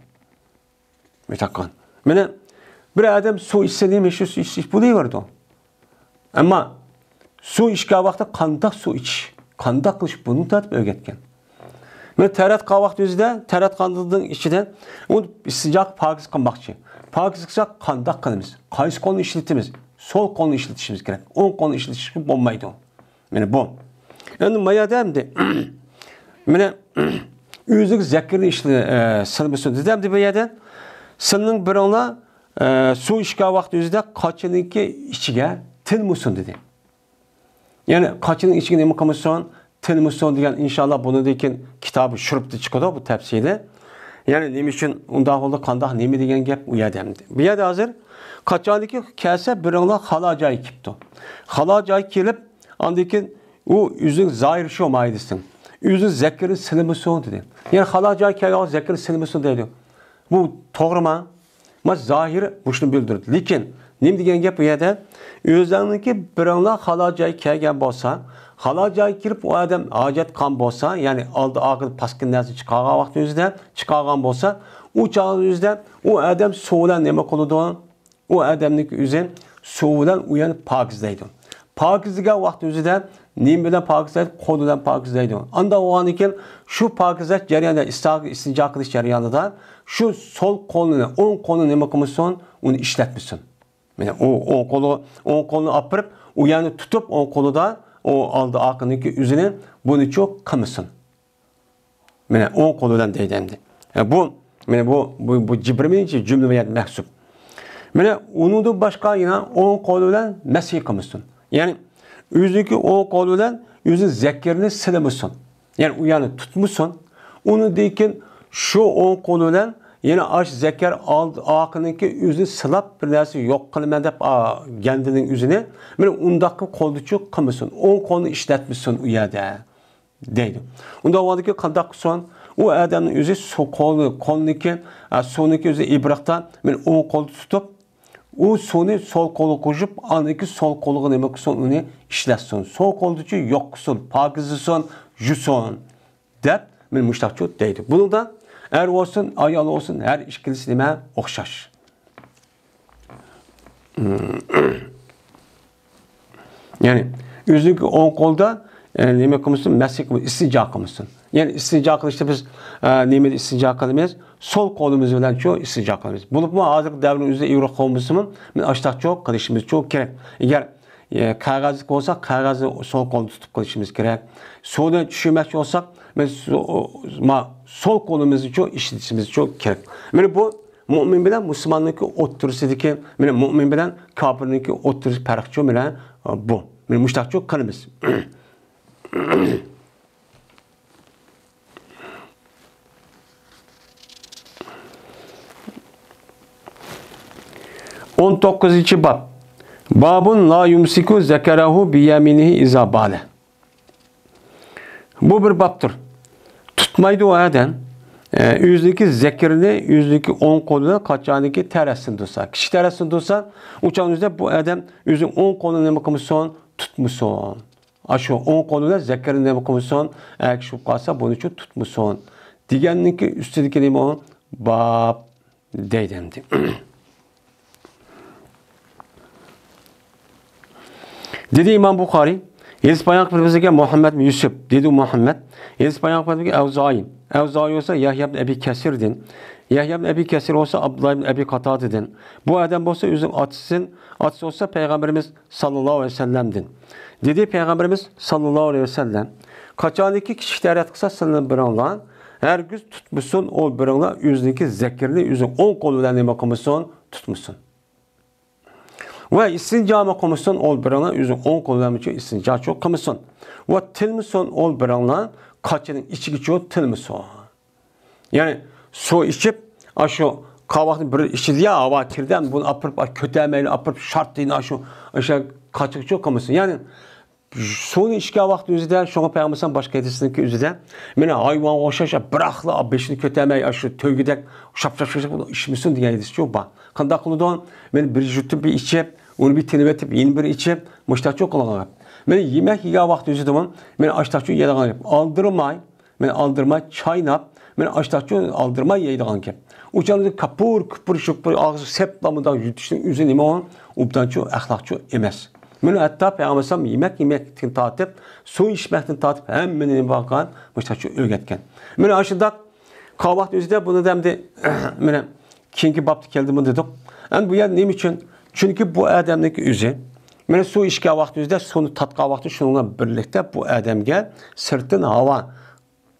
مۇشۇنداق قىلغان. مانا، بىر ئادەم سۇ ئىچسە، نېمە، شۇ سۇ ئىچىش بولۇۋېرىدۇ. ئەمما سۇ ئىچكەن ۋاقىتتا قانداق سۇ ئىچىش، قانداق قىلىش، بۇنى تارتىپ ئۆگەتكەن. مانا تەرەت قىلغان ۋاقىت ئۆزىدە، تەرەت قىلغاندىن ئىچىدە ئۇ ئىستىنجا پاكىز قىلماقچى. پاكىز قىلساق قانداق قىلىمىز؟ قايسى قولنى ئىشلىتىمىز؟ سول قولنى ئىشلىتىشىمىز كېرەك. ئوڭ قولنى ئىشلىتىشكە بولمايدۇ. مانا بۇ. ئەمدى ما يەردە ئەمدى، مانا، ئۆزىگە زەكىرنى ئىشلە-، ئە، سىلىمىسۇن دېدى ئەمدى بۇ يەردە. سىلىنىڭ بىرىڭلار، ئە، سۇ ئىچكەن ۋاقىت ئۆزىدە قاچىنىڭكى ئىچىگە تىنمىسۇن دېدى. يەنى قاچىنىڭ ئىچىگە نېمە قىلمىسۇن؟ تىنمىسۇن دېگەن، ئىنشاللا بۇنىڭدىن كېيىن كىتابى شۇرۇپتا چىقىدۇ بۇ تەپسىلى. يەنى نېمە ئۈچۈن ئۇنداق بولدى، قانداق، نېمە دېگەن گەپ ئۇ يەردە ئەمدى. بۇ يەردە ھازىر قاچانكى كەلسە بىرىڭلار خالا جايى كېلىپتۇ. خالا جايى كېلىپ، ئاندىن كېيىن ئۇ ئۆزىنىڭ زاھىر شۇ ماھىدىسىڭ. ئۆزىنىڭ زەكىرىنى سىلىمىسۇن دېدى. يەنى خالا جايى كەلگەن زەكىرىنى سىلىمىسۇن دەيدۇ. بۇ توغرىما؟ ما زاھىر مۇشۇنى بىلدۈرىدۇ. لېكىن نېمە دېگەن گەپ بۇ يەردە؟ ئۆزۈڭنىڭكى بىرىڭلار خالا جايى كەلگەن بولسا، خالا جايى كىرىپ ئۇ ئادەم ھاجەت قىلغان بولسا، يەنى ئالدى ئارقىدا پاسكىنا نەرسە چىقارغان ۋاقتى ئۆزىدە، چىقارغان بولسا، ئۇ چاغدا ئۆزىدە ئۇ ئادەم سۇ بىلەن نېمە قىلىدۇ؟ ئۇ ئادەمنىڭكى ئۆزى سۇ بىلەن ئۇ يەرنى پاكىزلەيدۇ. پاكىزلىگەن ۋاقتى ئۆزىدە نېمە بىلەن پاكىزلەيدۇ؟ قول بىلەن پاكىزلەيدۇ. ئانداق بولغاندىن كېيىن شۇ پاكىزلەش جەريانىدا، ئىستىنجا قىلىش جەريانىدا شۇ سول قولىنى، ئوڭ قولىنى نېمە قىلمىسۇن؟ ئۇنى ئىشلەتمىسۇن. مانا ئۇ ئوڭ قولى، ئوڭ قولىنى ئاپىرىپ، ئۇ يەرنى تۇتۇپ، ئوڭ قولىدا ئۇ ئالدى ئارقىنىڭكى ئۆزىنى بۇنىچۇ قىلمىسۇن. مانا ئوڭ قولى بىلەن دەيدۇ ئەمدى. ھە، بۇ، مانا بۇ، بۇ، بۇ يىگىرمىنچى جۈملە بۇ يەردە مەھسۇپ. مانا ئۇنىڭدىن باشقا يەنە ئوڭ قولى بىلەن مەسھى قىلمىسۇن. يەنى ئۆزىنىڭكى ئوڭ قولى بىلەن ئۆزىنىڭ زەكىرىنى سىلىمىسۇن. يەنى ئۇ يەرنى تۇتمىسۇن. ئۇنىڭدىن كېيىن شۇ ئوڭ قولى بىلەن يەنە ئاش زەكەر ئالدى ئارقىنىڭكى ئۆزىنى سىلاپ بىر نەرسە يوق قىلىمەن دەپ، ئا، گەندىنىڭ ئۆزىنى، مانا ئۇنداققا قولدىچۇ قىلمىسۇن. ئوڭ قولنى ئىشلەتمىسۇن ئۇ يەردە. دەيدۇ. ئۇنداق بولغاندىكىن قانداق قىلسۇن؟ ئۇ ئادەمنىڭ ئۆزى سۇ قولى، قولنىكى، ئە، سۇنىكى ئۆزى ئىبرىقتا، مانا ئوڭ قولدا تۇتۇپ، ئۇ سۇنى سول قولىغا قوشۇپ، ئاندىن كېيىن سول قولىغا نېمە قىلسۇن؟ ئۇنى ئىشلەتسۇن. سول قولدىچۇ يوق قىلسۇن، پاكىزلىسۇن، يۇسۇن، دەپ، مانا مۇشتاقچۇ دەيدۇ. بۇنىڭدا ئەر بولسۇن، ئايال بولسۇن، ھەر ئىككىلىسى نېمە؟ ئوخشاش. يەنى ئۆزىنىڭكى ئوڭ قولدا، ئە، نېمە قىلمىسۇن؟ مەسھى قىلمىسۇن، ئىستىنجا قىلمىسۇن. يەنى ئىستىنجا قىلىشتا بىز، ئە، نېمىدە ئىستىنجا قىلىمىز؟ سول قولىمىز بىلەنچۇ ئىستىنجا قىلىمىز. بولۇپمۇ ھازىرقى دەۋرنىڭ ئۆزىدە ئىبرىق قىلمىسىمۇ، مانا ئاشتاقچۇ قىلىشىمىزچۇ كېرەك. ئەگەر، ئە، قەغەزلىك بولسا، قەغەزنى سول قولدا تۇتۇپ قىلىشىمىز كېرەك. سۇنى چۈشۈرمەكچى بولساق، مانا سۇ-، ما-، سول قولىمىزنىچۇ ئىشلىتىشىمىزچۇ كېرەك. مانا بۇ مۆمىن بىلەن مۇسۇلماننىڭكى ئوتتۇرىسىدىكى، مانا مۆمىن بىلەن كاپىرنىڭكى ئوتتۇرىسى پەرقچۇ، مانا بۇ. مانا مۇشتاقچۇ قىلىمىز. ئون توققۇزىنچى باب. بابۇن لا يۇمسىكۇ زەكەرەھۇ بىيەمىنىھى ئىزا بالە. بۇ بىر بابتۇر. تۇتمايدۇ ئۇ ئادەم، ئە، ئۆزىنىڭكى زەكىرىنى ئۆزىنىڭكى ئوڭ قولى بىلەن قاچانكى تەرەتسىنى تۇتسا، كىچىك تەرەتسىنى تۇتسا، ئۇ چاغنىڭ ئۆزىدە بۇ ئادەم ئۆزىنىڭ ئوڭ قولىنى نېمە قىلمىسۇن؟ تۇتمىسۇن. ئاشۇ ئوڭ قولى بىلەن زەكىرىنى نېمە قىلمىسۇن؟ ئەگىشىپ قالسا، بۇنىچۇ تۇتمىسۇن. دېگەننىڭكى ئۈستىدىكى نېمە ئۇ؟ باب. دەيدۇ ئەمدى. دېدى ئىمام بۇخارىي، ھەدىس بايان قىلىپ بىزگە مۇھەممەد بىن يۈسۈپ، دېدى مۇھەممەد، ھەدىس بايان قىلىپ بىزگە ئەۋزائىي، ئەۋزائىي بولسا يەھيا ئىبن ئەبى كەسىردىن، يەھيا ئىبن ئەبى كەسىر بولسا ئابدۇللا ئىبن ئەبى قاتادىدىن، بۇ ئادەم بولسا ئۆزىنىڭ ئاتىسىدىن، ئاتىسى بولسا پەيغەمبىرىمىز ساللاللاھۇ ئەلەيھى ۋەسەللەمدىن. دېدى پەيغەمبىرىمىز ساللاللاھۇ ئەلەيھى ۋەسەللەم، قاچانكى كىچىك تەرەت قىلسا سىلىنىڭ بىرىڭلار، ھەرگىز تۇتمىسۇن ئۇ بىرىڭلار ئۆزىنىڭكى زەكىرىنى ئۆزىنىڭ ئوڭ قولى بىلەن نېمە قىلمىسۇن؟ تۇتمىسۇن. ۋە ئىستىنجامۇ قىلمىسۇن ئۇ بىرىڭلار ئۆزىنىڭ ئوڭ قولى بىلەنمۇچۇ ئىستىنجاچۇ قىلمىسۇن. ۋە تىلمىسۇن ئۇ بىرىڭلار قاچىنىڭ ئىچىگىچۇ تىلمىسۇن. يەنى سۇ ئىچىپ، ئاشۇ قاۋاقنى بىر ئىچىدىيە، ھاۋا كىردى، بۇنى ئاپىرىپ، كۆتەرمەيلا ئاپىرىپ، شارتىينى ئاشۇ، ئاشۇ قاچىغىچۇ قىلمىسۇن. يەنى سۇنى ئىچكەن ۋاقىت ئۆزىدە، شۇڭا پەيغەمبەر باشقا ھەدىسنىڭكى ئۆزىدە، مانا ھايۋانغا ئوخشاش، بىراقلا بېشىنى كۆتەرمەي، ئاشۇ تۆگىدەك شاپ، شاپ، شاپ، شاپ ئىچمىسۇن دېگەن ھەدىسچۇ بار. قانداق قىلىدۇ؟ مانا بىر يۇتۇم بىر ئىچىپ، ئۇنى بىر تىنىۋېتىپ، يەنە بىر ئىچىپ، مۇشتاقچۇ قىلغان گەپ. مانا يېمەك يېگەن ۋاقىت ئۆزىدىمۇ، مانا ئاشتاقچۇ يەيدىغان گەپ. ئالدىرىماي، مانا ئالدىرىماي چايناپ، مانا ئاشتاقچۇ ئالدىرىماي يەيدىغان گەپ. ئۇ چاغدا كاپۇر، كۇپۇر، شۇپۇر، ئاغزى سەپلا مۇنداق يۇتۇشنىڭ ئۆزى نېمە ئۇ؟ ئوبدانچۇ، ئەخلاقچۇ ئەمەس. مانا ھەتتا پەيغەمبەر ئەلەيھىسسالام يېمەك يېمەكتىن تارتىپ، سۇ ئىچمەكتىن تارتىپ ھەممىنى نېمە قىلغان؟ مۇشتاقچۇ ئۆگەتكەن. مانا ئاشۇنداق قالغان ۋاقىت ئۆزىدە بۇنى ئەمدى مانا كېيىنكى بابتا كەلدىمۇ دېدۇق. ئەمدى بۇ يەر نېمە ئۈچۈن؟ چۈنكى بۇ ئادەمنىڭكى ئۆزى مانا سۇ ئىچكەن ۋاقىت ئۆزىدە، سۇنى تاتقان ۋاقىت شۇنىڭ بىلەن بىرلىكتە بۇ ئادەمگە سىرتتىن ھاۋا،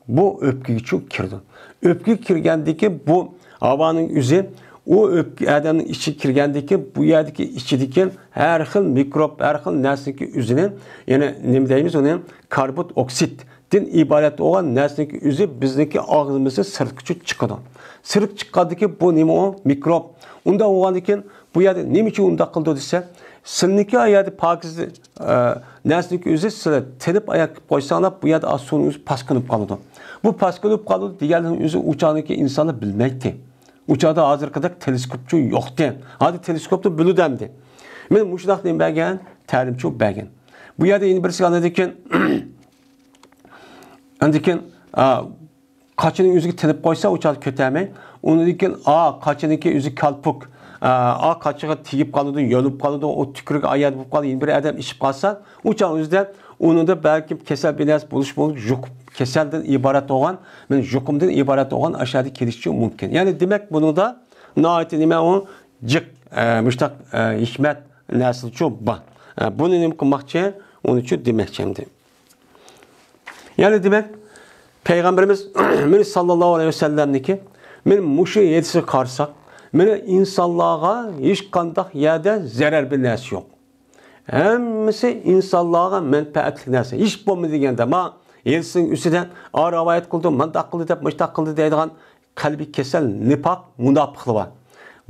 بۇ ئۆپكىگىچۇ كىرىدۇ. ئۆپكىگە كىرگەندىكى بۇ ھاۋانىڭ ئۆزى، ئۇ ئۆپكە ئادەمنىڭ ئىچىگە كىرگەندىكى بۇ يەردىكى ئىچىدىكى ھەر خىل مىكروب، ھەر خىل نەرسىنىڭكى ئۆزىنى، يەنى نېمە دەيمىز ئۇنى، كاربون ئوكسىدتىن ئىبارەت بولغان نەرسىنىڭكى ئۆزى بىزنىڭكى ئاغزىمىزدىن سىرتقىچۇ چىقىدۇ. سىرتقا چىققاندىكى بۇ نېمە ئۇ؟ مىكروب. ئۇنداق بولغاندىكىن بۇ يەردە نېمە ئۈچۈن ئۇنداق قىلىدۇ دېسە، سىلىنىڭكى ئايەردە پاكىز، ئە، نەرسىنىڭكى ئۆزى سىلى تېنىپ ئاياق قويساڭلار، بۇ يەردە ئاز سۇنىڭ ئۆزى پاس قىلىپ قالىدۇ. بۇ پاس قىلىپ قالىدۇ دېگەننىڭ ئۆزى ئۇ چاغدىكى ئىنسانلار بىلمەيتتى. ئۇ چاغدا ھازىرقىدەك تېلېسكوپچۇ يوقتى. ھازىر تېلېسكوپنى بىلىدۇ ئەمدى. مانا مۇشۇنداق نېمە بەرگەن؟ تەلىمچۇ بەرگەن. بۇ يەردە يەنە بىرسى ئاندىن كېيىن ئاندىن كېيىن، ئا، قاچىنىڭ ئۆزىگە تېنىپ قويسا، ئۇ چاغدا كۆتەرمەي. ئۇنىڭدىن كېيىن، ئا، قاچىنىڭكى ئۆزى كالپۇك. ئا، ئا، قاچىغا تېگىپ قالىدۇ، يولۇپ قالىدۇ، ئۇ تۈكرۈك ئايەردە بولۇپ قالىدۇ، يەنە بىر ئادەم ئىچىپ قالسا، ئۇ چاغ ئۆزىدە ئۇنىڭدا بەلكىم كېسەل بىر نەرسە بولۇش مۇمكىن، يۇقۇم، كېسەلدىن ئىبارەت بولغان، مانا يۇقۇمدىن ئىبارەت بولغان ئاشۇ يەردە كېلىشى مۇمكىن. يەنى دېمەك، بۇنىڭدا ناھايىتى نېمە ئۇ جىق، ئە، مۇشتاق، ئە، ھېكمەت نەرسىچۇ بار. ئە، بۇنى نېمە قىلماقچى؟ ئۇنىچۇ دېمەكچى ئەمدى. يەنى دېمەك، پەيغەمبىرىمىز مانا ساللاللاھۇ ئەلەيھى ۋەسەللەمنىڭكى مانا مۇشۇ ھەدىسىگە قارىساق، مانا ئىنسانلارغا ھېچقانداق يەردە زەرەر بىر نەرسە يوق. ھەممىسى ئىنسانلارغا مەنپەئەتلىك نەرسە. ھېچ بولمىدى دېگەندە، ما ھەدىسنىڭ ئۈستىدە، ئا، رىۋايەت قىلدى، مۇنداق قىلدى دەپ، مۇشتاق قىلدى دەيدىغان قەلبىي كېسەل، نىپاق، مۇناپىقلار بار.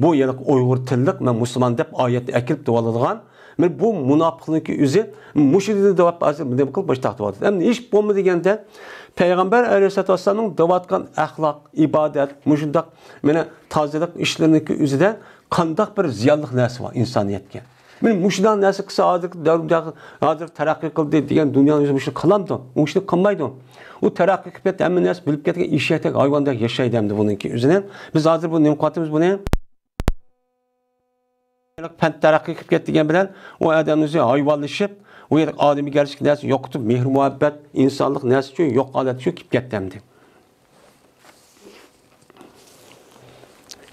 بۇ يەنە ئۇيغۇر تىللىق، مەن مۇسۇلمان دەپ ئايەتنى ئەكىرىپ دەۋالىدىغان، مانا بۇ مۇناپىقنىڭكى ئۆزى مۇشۇ دېدى دەپ ھازىر نېمە قىلىپ مۇشتاق دەۋاتىدۇ. ئەمدى ھېچ بولمىدى دېگەندە، پەيغەمبەر ئەلەيھىسسالاتۇ ۋەسسالامنىڭ دەۋاتقان ئەخلاق، ئىبادەت، مۇشۇنداق مانا تازىلىق ئىشلىرىنىڭكى ئۆزىدە قانداق بىر زىيانلىق نەرسە بار ئىنسانىيەتكە؟ مانا مۇشۇنداق نەرسە قىلسا، ھازىرقى دەۋردە، ھازىر تەرەققىي قىلدى دېگەن دۇنيانىڭ ئۆزى مۇشۇنى قىلامدۇ؟ ئۇ ئىشنى قىلمايدۇ. ئۇ تەرەققىي قىلىپ كەتتى، ھەممە نەرسە بىلىپ كەتكەن ئېشەكتەك، ھايۋاندەك ياشايدۇ ئەمدى بۇنىڭكى ئۆزىنى. بىز ھازىر بۇ نېمە قىلىۋاتىمىز بۇنى؟ پەن تەرەققىي قىلىپ كەتتى دېگەن بىلەن ئۇ ئادەمنىڭ ئۆزى ھايۋانلىشىپ، ئۇ يەردە ئادىمىيگەرچىلىك نەرسە يوقىتىپ، مېھىر-مۇھەببەت، ئىنسانلىق نەرسىچۇ يوق ھالەتچۇ كېلىپ كەتتى ئەمدى.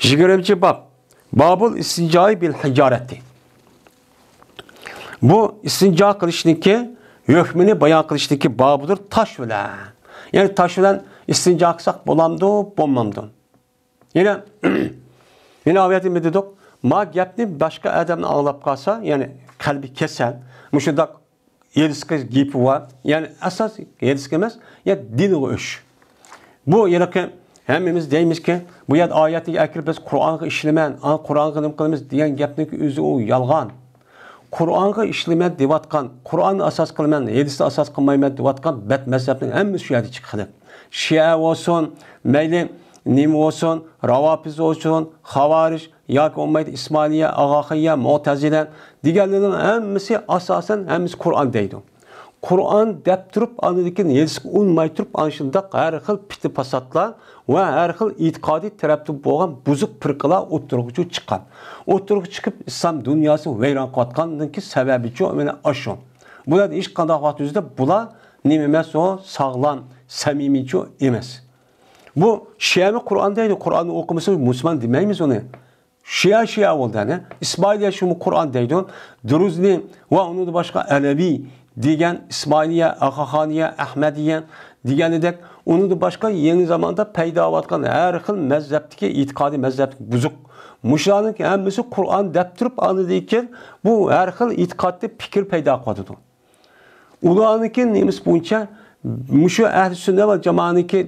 يىگىرمىنچى باب. بابۇل ئىستىنجائى بىل ھىجارەتى. بۇ ئىستىنجا قىلىشنىڭكى ھۆكمىنى بايان قىلىشتىكى بابىدۇر، تاش بىلەن. يەنى تاش بىلەن ئىستىنجا قىلساق بولامدۇ، بولمامدۇ؟ يەنە، يەنە ئاۋۇ يەردە نېمە دېدۇق؟ ما گەپنى باشقا ئادەمنى ئاڭلاپ قالسا، يەنى قەلبى كېسەل، مۇشۇنداق ھېلىسقى گېپى بار. يەنى ئاساس ھېلىسقى ئەمەس، يا دىنىغا ئۆچ. بۇ ھېلىقى ھەممىمىز دەيمىزكى، بۇ يەردە ئايەتنى ئەكىرىپ بىز قۇرئانغا ئىشىنىمەن، ئا، قۇرئانغا نېمە قىلىمىز دېگەن گەپنىڭ ئۆزى ئۇ يالغان. قۇرئانغا ئىشىنىمەن دەۋاتقان، قۇرئاننى ئاساس قىلىمەن، ھەدىسنى ئاساس قىلمايمەن دەۋاتقان بەت مەزھەپنىڭ ھەممىسى شۇ يەردە چىققىلى. شىئە بولسۇن، مەيلى نېمە بولسۇن، راۋاپىز بولسۇن، خاۋارىج، ياكى بولمايدۇ ئىسمائىلىيە، ئاغاخىيە، مۇئتەزىلە دېگەنلەرنىڭ ھەممىسى ئاساسەن ھەممىسى قۇرئان دەيدۇ. قۇرئان دەپ تۇرۇپ، ئاندىن كېيىن ھېلىسقا ئۇنىماي تۇرۇپ، ئانا شۇنداق ھەر خىل پىتنە-پاساتلار ۋە ھەر خىل ئېتىقادىي تەرەپتىن بولغان بۇزۇق پىرقىلار ئوتتۇرىغا چىققان. ئوتتۇرىغا چىقىپ، ئىسلام دۇنياسىنى ۋەيران قىلىۋاتقاندىكى سەۋەبىچۇ مانا ئاشۇ. بۇلار ھېچقانداق ۋاقىت ئۆزىدە بۇلار نېمە ئەمەس، ئۇ ساغلام، سەمىمىيچۇ ئەمەس. بۇ شىئەمۇ قۇرئان دەيدۇ، قۇرئاننى ئوقۇمىسا مۇسۇلمان دېمەيمىز ئۇنى. شىئە، شىئە بولدى، ئەنە. ئىسمائىلىيە شۇمۇ قۇرئان دەيدۇ. دۇرۇزنى ۋە ئۇنىڭدىن باشقا ئەلەۋى دېگەن ئىسمائىلىيە، ئاغاخانىيە، ئەھمەدىيە دېگەنىدەك، ئۇنىڭدىن باشقا يېڭى زاماندا پەيدا بولۇۋاتقان ھەر خىل مەزھەپتىكى ئېتىقادى مەزھەپتىكى بۇزۇق. مۇشۇلارنىڭ ھەممىسى قۇرئان دەپ تۇرۇپ، ئاندىن كېيىن بۇ ھەر خىل ئېتىقادتا پىكىر پەيدا قىلىۋاتىدۇ. ئۇلارنىڭكى نېمىسى بويىچە، مۇشۇ ئەھلى سۈننە ۋە جامائەنىڭكى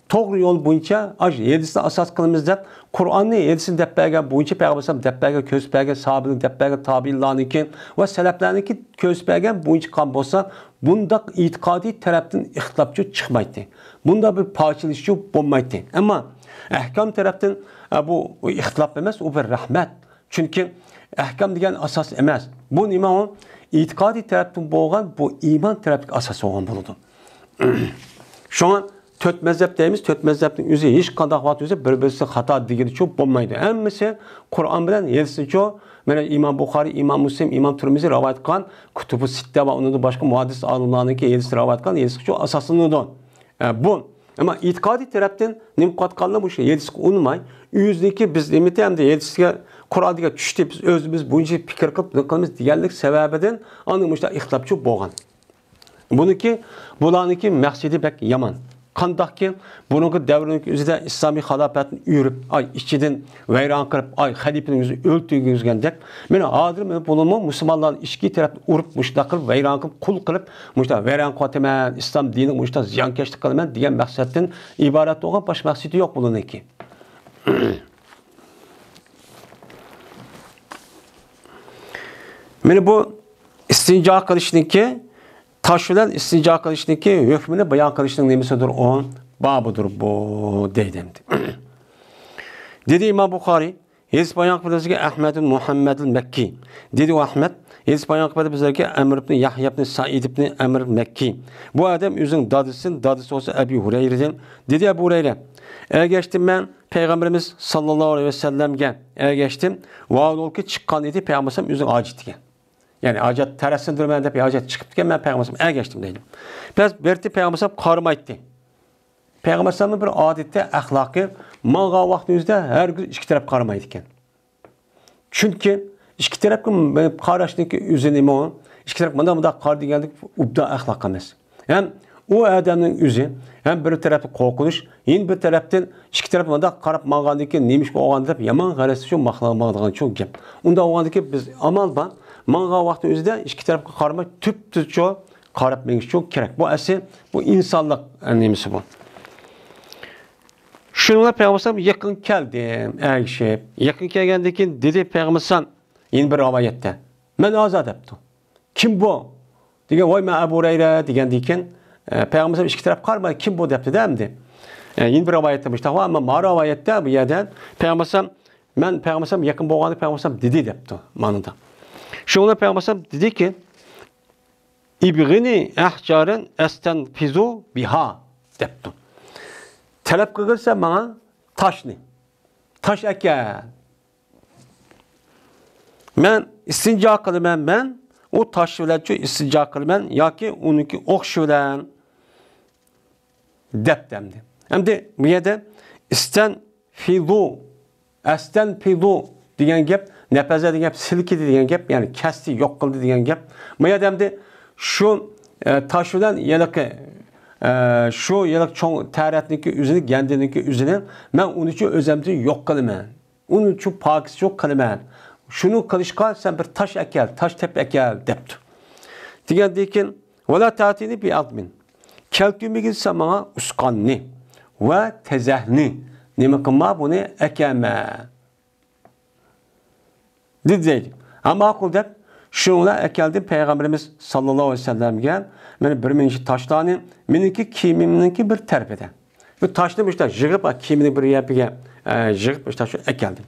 توغرا يول بويىچە، ئاش-، ھەدىسنى ئاساس قىلىمىز دەپ، قۇرئاننى، ھەدىسنى دەپ بەرگەن بويىچە، پەيغەمبەر ئەلەيھىسسالام دەپ بەرگەن، كۆرسىتىپ بەرگەن، ساھابىلەر دەپ بەرگەن، تابىئىنلارنىڭكى ۋە سەلەپلەرنىڭكى كۆرسىتىپ بەرگەن بويىچە قىلغان بولسا، بۇنداق ئېتىقادىي تەرەپتىن ئىختىلاپچۇ چىقمايتتى. بۇنداق بىر پارچىلىشىشچۇ بولمايتتى. ئەمما ئەھكام تەرەپتىن، ئە، بۇ ئىختىلاپ ئەمەس، ئۇ بىر رەھمەت. چۈنكى ئەھكام دېگەن ئاساس ئەمەس. بۇ نېمە ئۇ؟ ئېتىقادىي تەرەپتىن بولغان، بۇ ئىمان تەرەپلىك ئاساس بولغان بولىدۇ. شۇڭا تۆت مەزھەپ دەيمىز، تۆت مەزھەپنىڭ ئۆزى ھېچقانداق ۋاقىت ئۆزى بىر-بىرسى خاتا دېگىنىچۇ بولمايدۇ. ھەممىسى قۇرئان بىلەن ھەدىسنىچۇ، مانا ئىمام بۇخارىي، ئىمام مۇسلىم، ئىمام تۈرمىزى رىۋايەت قىلغان كۇتۇبۇ سىتتە ۋە ئۇنىڭدىن باشقا مۇھەددىس ئالىملارنىڭكى ھەدىسى رىۋايەت قىلغان ھەدىسكىچۇ ئاساسلىنىدۇ. ئە، بۇ. ئەمما ئېتىقادىي تەرەپتىن نېمە قىلىۋاتقانلار مۇشۇ ھەدىسكە ئۇنىماي، ئۆزىنىڭكى بىز نېمىدە ئەمدى ھەدىسكە، قۇرئان دېگەن چۈشتى، بىز ئۆزىمىز بويىچە پىكىر قىلىپ نېمە قىلىمىز دېگەنلىك سەۋەبىدىن ئاندىن مۇشۇنداق ئىختىلاپچۇ بولغان. بۇنىڭكى، بۇلارنىڭكى مەقسىتى بەك يامان. قانداقكى، بۇرۇنقى دەۋرنىڭ ئۆزىدە ئىسلامىي خىلاپەتنى ئۆرۈپ، ئاي، ئىچىدىن ۋەيران قىلىپ، ئاي، خەلىپىنىڭ ئۆزىنى ئۆلتۈرگۈزگەندەك، مانا ھازىر مانا بۇنىمۇ مۇسۇلمانلارنى ئىچكى تەرەپتىن ئۇرۇپ، مۇشۇنداق قىلىپ ۋەيران قىلىپ، قۇل قىلىپ، مۇشۇنداق ۋەيران قىلىۋاتىمەن، ئىسلام دىنىغا مۇشۇنداق زىيانكەشلىك قىلىمەن دېگەن مەقسەتتىن ئىبارەت بولغان، باشقا مەقسىتى يوق بۇنىڭكى. مانا بۇ ئىستىنجا قىلىشنىڭكى، تاش بىلەن ئىستىنجا قىلىشنىڭكى ھۆكمىنى بايان قىلىشنىڭ نېمىسىدۇر ئۇ؟ بابىدۇر بۇ، دەيدۇ ئەمدى. دېدى ئىمام بۇخارىي، ھەدىس بايان قىلىپ بىزگە ئەھمەد بىن مۇھەممەد ئەل مەككى. دېدى ئۇ ئەھمەد، ھەدىس بايان قىلىپ بىزلەرگە ئەمر ئىبن يەھيا ئىبن سەئىد ئىبن ئەمر مەككى. بۇ ئادەم ئۆزىنىڭ دادىسىدىن، دادىسى بولسا ئەبى ھۇرەيرىدىن. دېدى ئەبۇ ھۇرەيرە، ئەگەشتىم مەن پەيغەمبىرىمىز ساللاللاھۇ ئەلەيھى ۋەسەللەمگە ئەگەشتىم. ۋاھالۇكى چىققان ئىدى پەيغەمبەر ئەلەيھىسسالام ئۆزىنىڭ ھاجىتىگە. يەنى ھاجەت تەرەتسىندۈرمەن دەپ ھاجەت چىقىپتىكەن، مەن پەيغەمبەر ئەلەيھىسسالام ئەگەشتىم دەيدۇ. بەس بىرتى پەيغەمبەر ئەلەيھىسسالام قارىمايتتى. پەيغەمبەر ئەلەيھىسسالامنىڭ بىر ئادىتى، ئەخلاقى، ماڭغان ۋاقتىنىڭ ئۆزىدە ھەرگىز ئىككى تەرەپ قارىمايدىكەن. چۈنكى ئىككى تەرەپكە قاراشنىڭكى ئۆزى نېمە ئۇ؟ ئىككى تەرەپ مۇنداق، مۇنداق قارا دېگەندەك ئوبدان ئەخلاق ئەمەس. ھەم ئۇ ئادەمنىڭ ئۆزى، ھەم بىر تەرەپتىن قورقۇنچ، يەنە بىر تەرەپتىن ئىككى تەرەپ مۇنداق قاراپ ماڭغاندىن كېيىن نېمە ئىش بولغان دەپ يامان غەرەزلىك شۇ ماقلىغا ماڭىدىغان شۇ گەپ. ئۇنداق بولغاندىن كېيىن بىز ئامال بار، ماڭغان ۋاقتى ئۆزىدە ئىككى تەرەپكە قارىماي تۈپتۈز شۇ قاراپ مېڭىش شۇ كېرەك. بۇ ئەسلى بۇ ئىنسانلىق نېمىسى بۇ. شۇنىڭ بىلەن پەيغەمبەر ئەلەيھىسسالام يېقىن كەلدى، ئەگىشىپ. يېقىن كەلگەندىن كېيىن دېدى پەيغەمبەر ئەلەيھىسسالام، يەنە بىر رىۋايەتتە، مەن ھازا دەپتۇ. كىم بۇ؟ دېگەن، ۋاي، مەن ئەبۇ ھۇرەيرە دېگەندىن كېيىن، ئە، پەيغەمبەر ئەلەيھىسسالام ئىككى تەرەپ قارىماي، كىم بۇ دەپتۇ-دە ئەمدى. ئە، يەنە بىر رىۋايەتتە مۇشۇنداق بار، ئەمما ما رىۋايەتتە بۇ يەردە پەيغەمبەر ئەلەيھىسسالام، مەن پەيغەمبەر ئەلەيھىسسالام يېقىن بولغاندا پەيغەمبەر ئەلەيھىسسالام دېدى دەپتۇ مانىدا. شۇنىڭ بىلەن پەيغەمبەر ئەلەيھىسسالام دېدىكى، ئىبغىنى ئەھجارەن ئەستەنفىزۇ بىھا دەپتۇ. تەلەپ قىلغىنسەن ماڭا تاشنى. تاش ئەكەل. مەن ئىستىنجا قىلىمەن، مەن ئۇ تاش بىلەنچۇ ئىستىنجا قىلىمەن ياكى ئۇنىڭكى ئوخشىشى بىلەن دەپتۇ ئەمدى. ئەمدى بۇ يەردە ئىستەنفىزۇ، ئەستەنفىزۇ دېگەن گەپ، نەپەزە دېگەن گەپ، سىلكىدى دېگەن گەپ، يەنى كەستى، يوق قىلدى دېگەن گەپ. بۇ يەردە ئەمدى شۇ، ئە، تاش بىلەن ھېلىقى، ئە، شۇ ھېلىقى چوڭ تەرەتنىڭكى ئۆزىنى، گەندىنىڭكى ئۆزىنى مەن ئۇنىچۇ ئۆزەمدىن يوق قىلىمەن. ئۇنىچۇ پاكىزچۇ قىلىمەن. شۇنى قىلىشقا سەن بىر تاش ئەكەل، تاش تېپىپ ئەكەل دەپتۇ. دېگەندىن كېيىن، ۋەلا تەتىنى بىئەزمىن. كەلتۈرمىگىنسەن ماڭا ئۇسقاننى ۋە تېزەكنى. نېمە قىلما بۇنى ئەكەلمە. دېدى دەيدۇ. ھە، ماقۇل دەپ، شۇنىڭ بىلەن ئەكەلدىم پەيغەمبىرىمىز ساللاللاھۇ ئەلەيھى ۋەسەللەمگە مانا بىر مۇنچە تاشلارنى، مېنىڭكى كىيىمىمنىڭكى بىر تەرىپىدە. بۇ تاشنى مۇشۇنداق يىغىپ، كىيىمنىڭ بىر يەرىگە، ئە، يىغىپ، مۇشۇنداق شۇ ئەكەلدىم.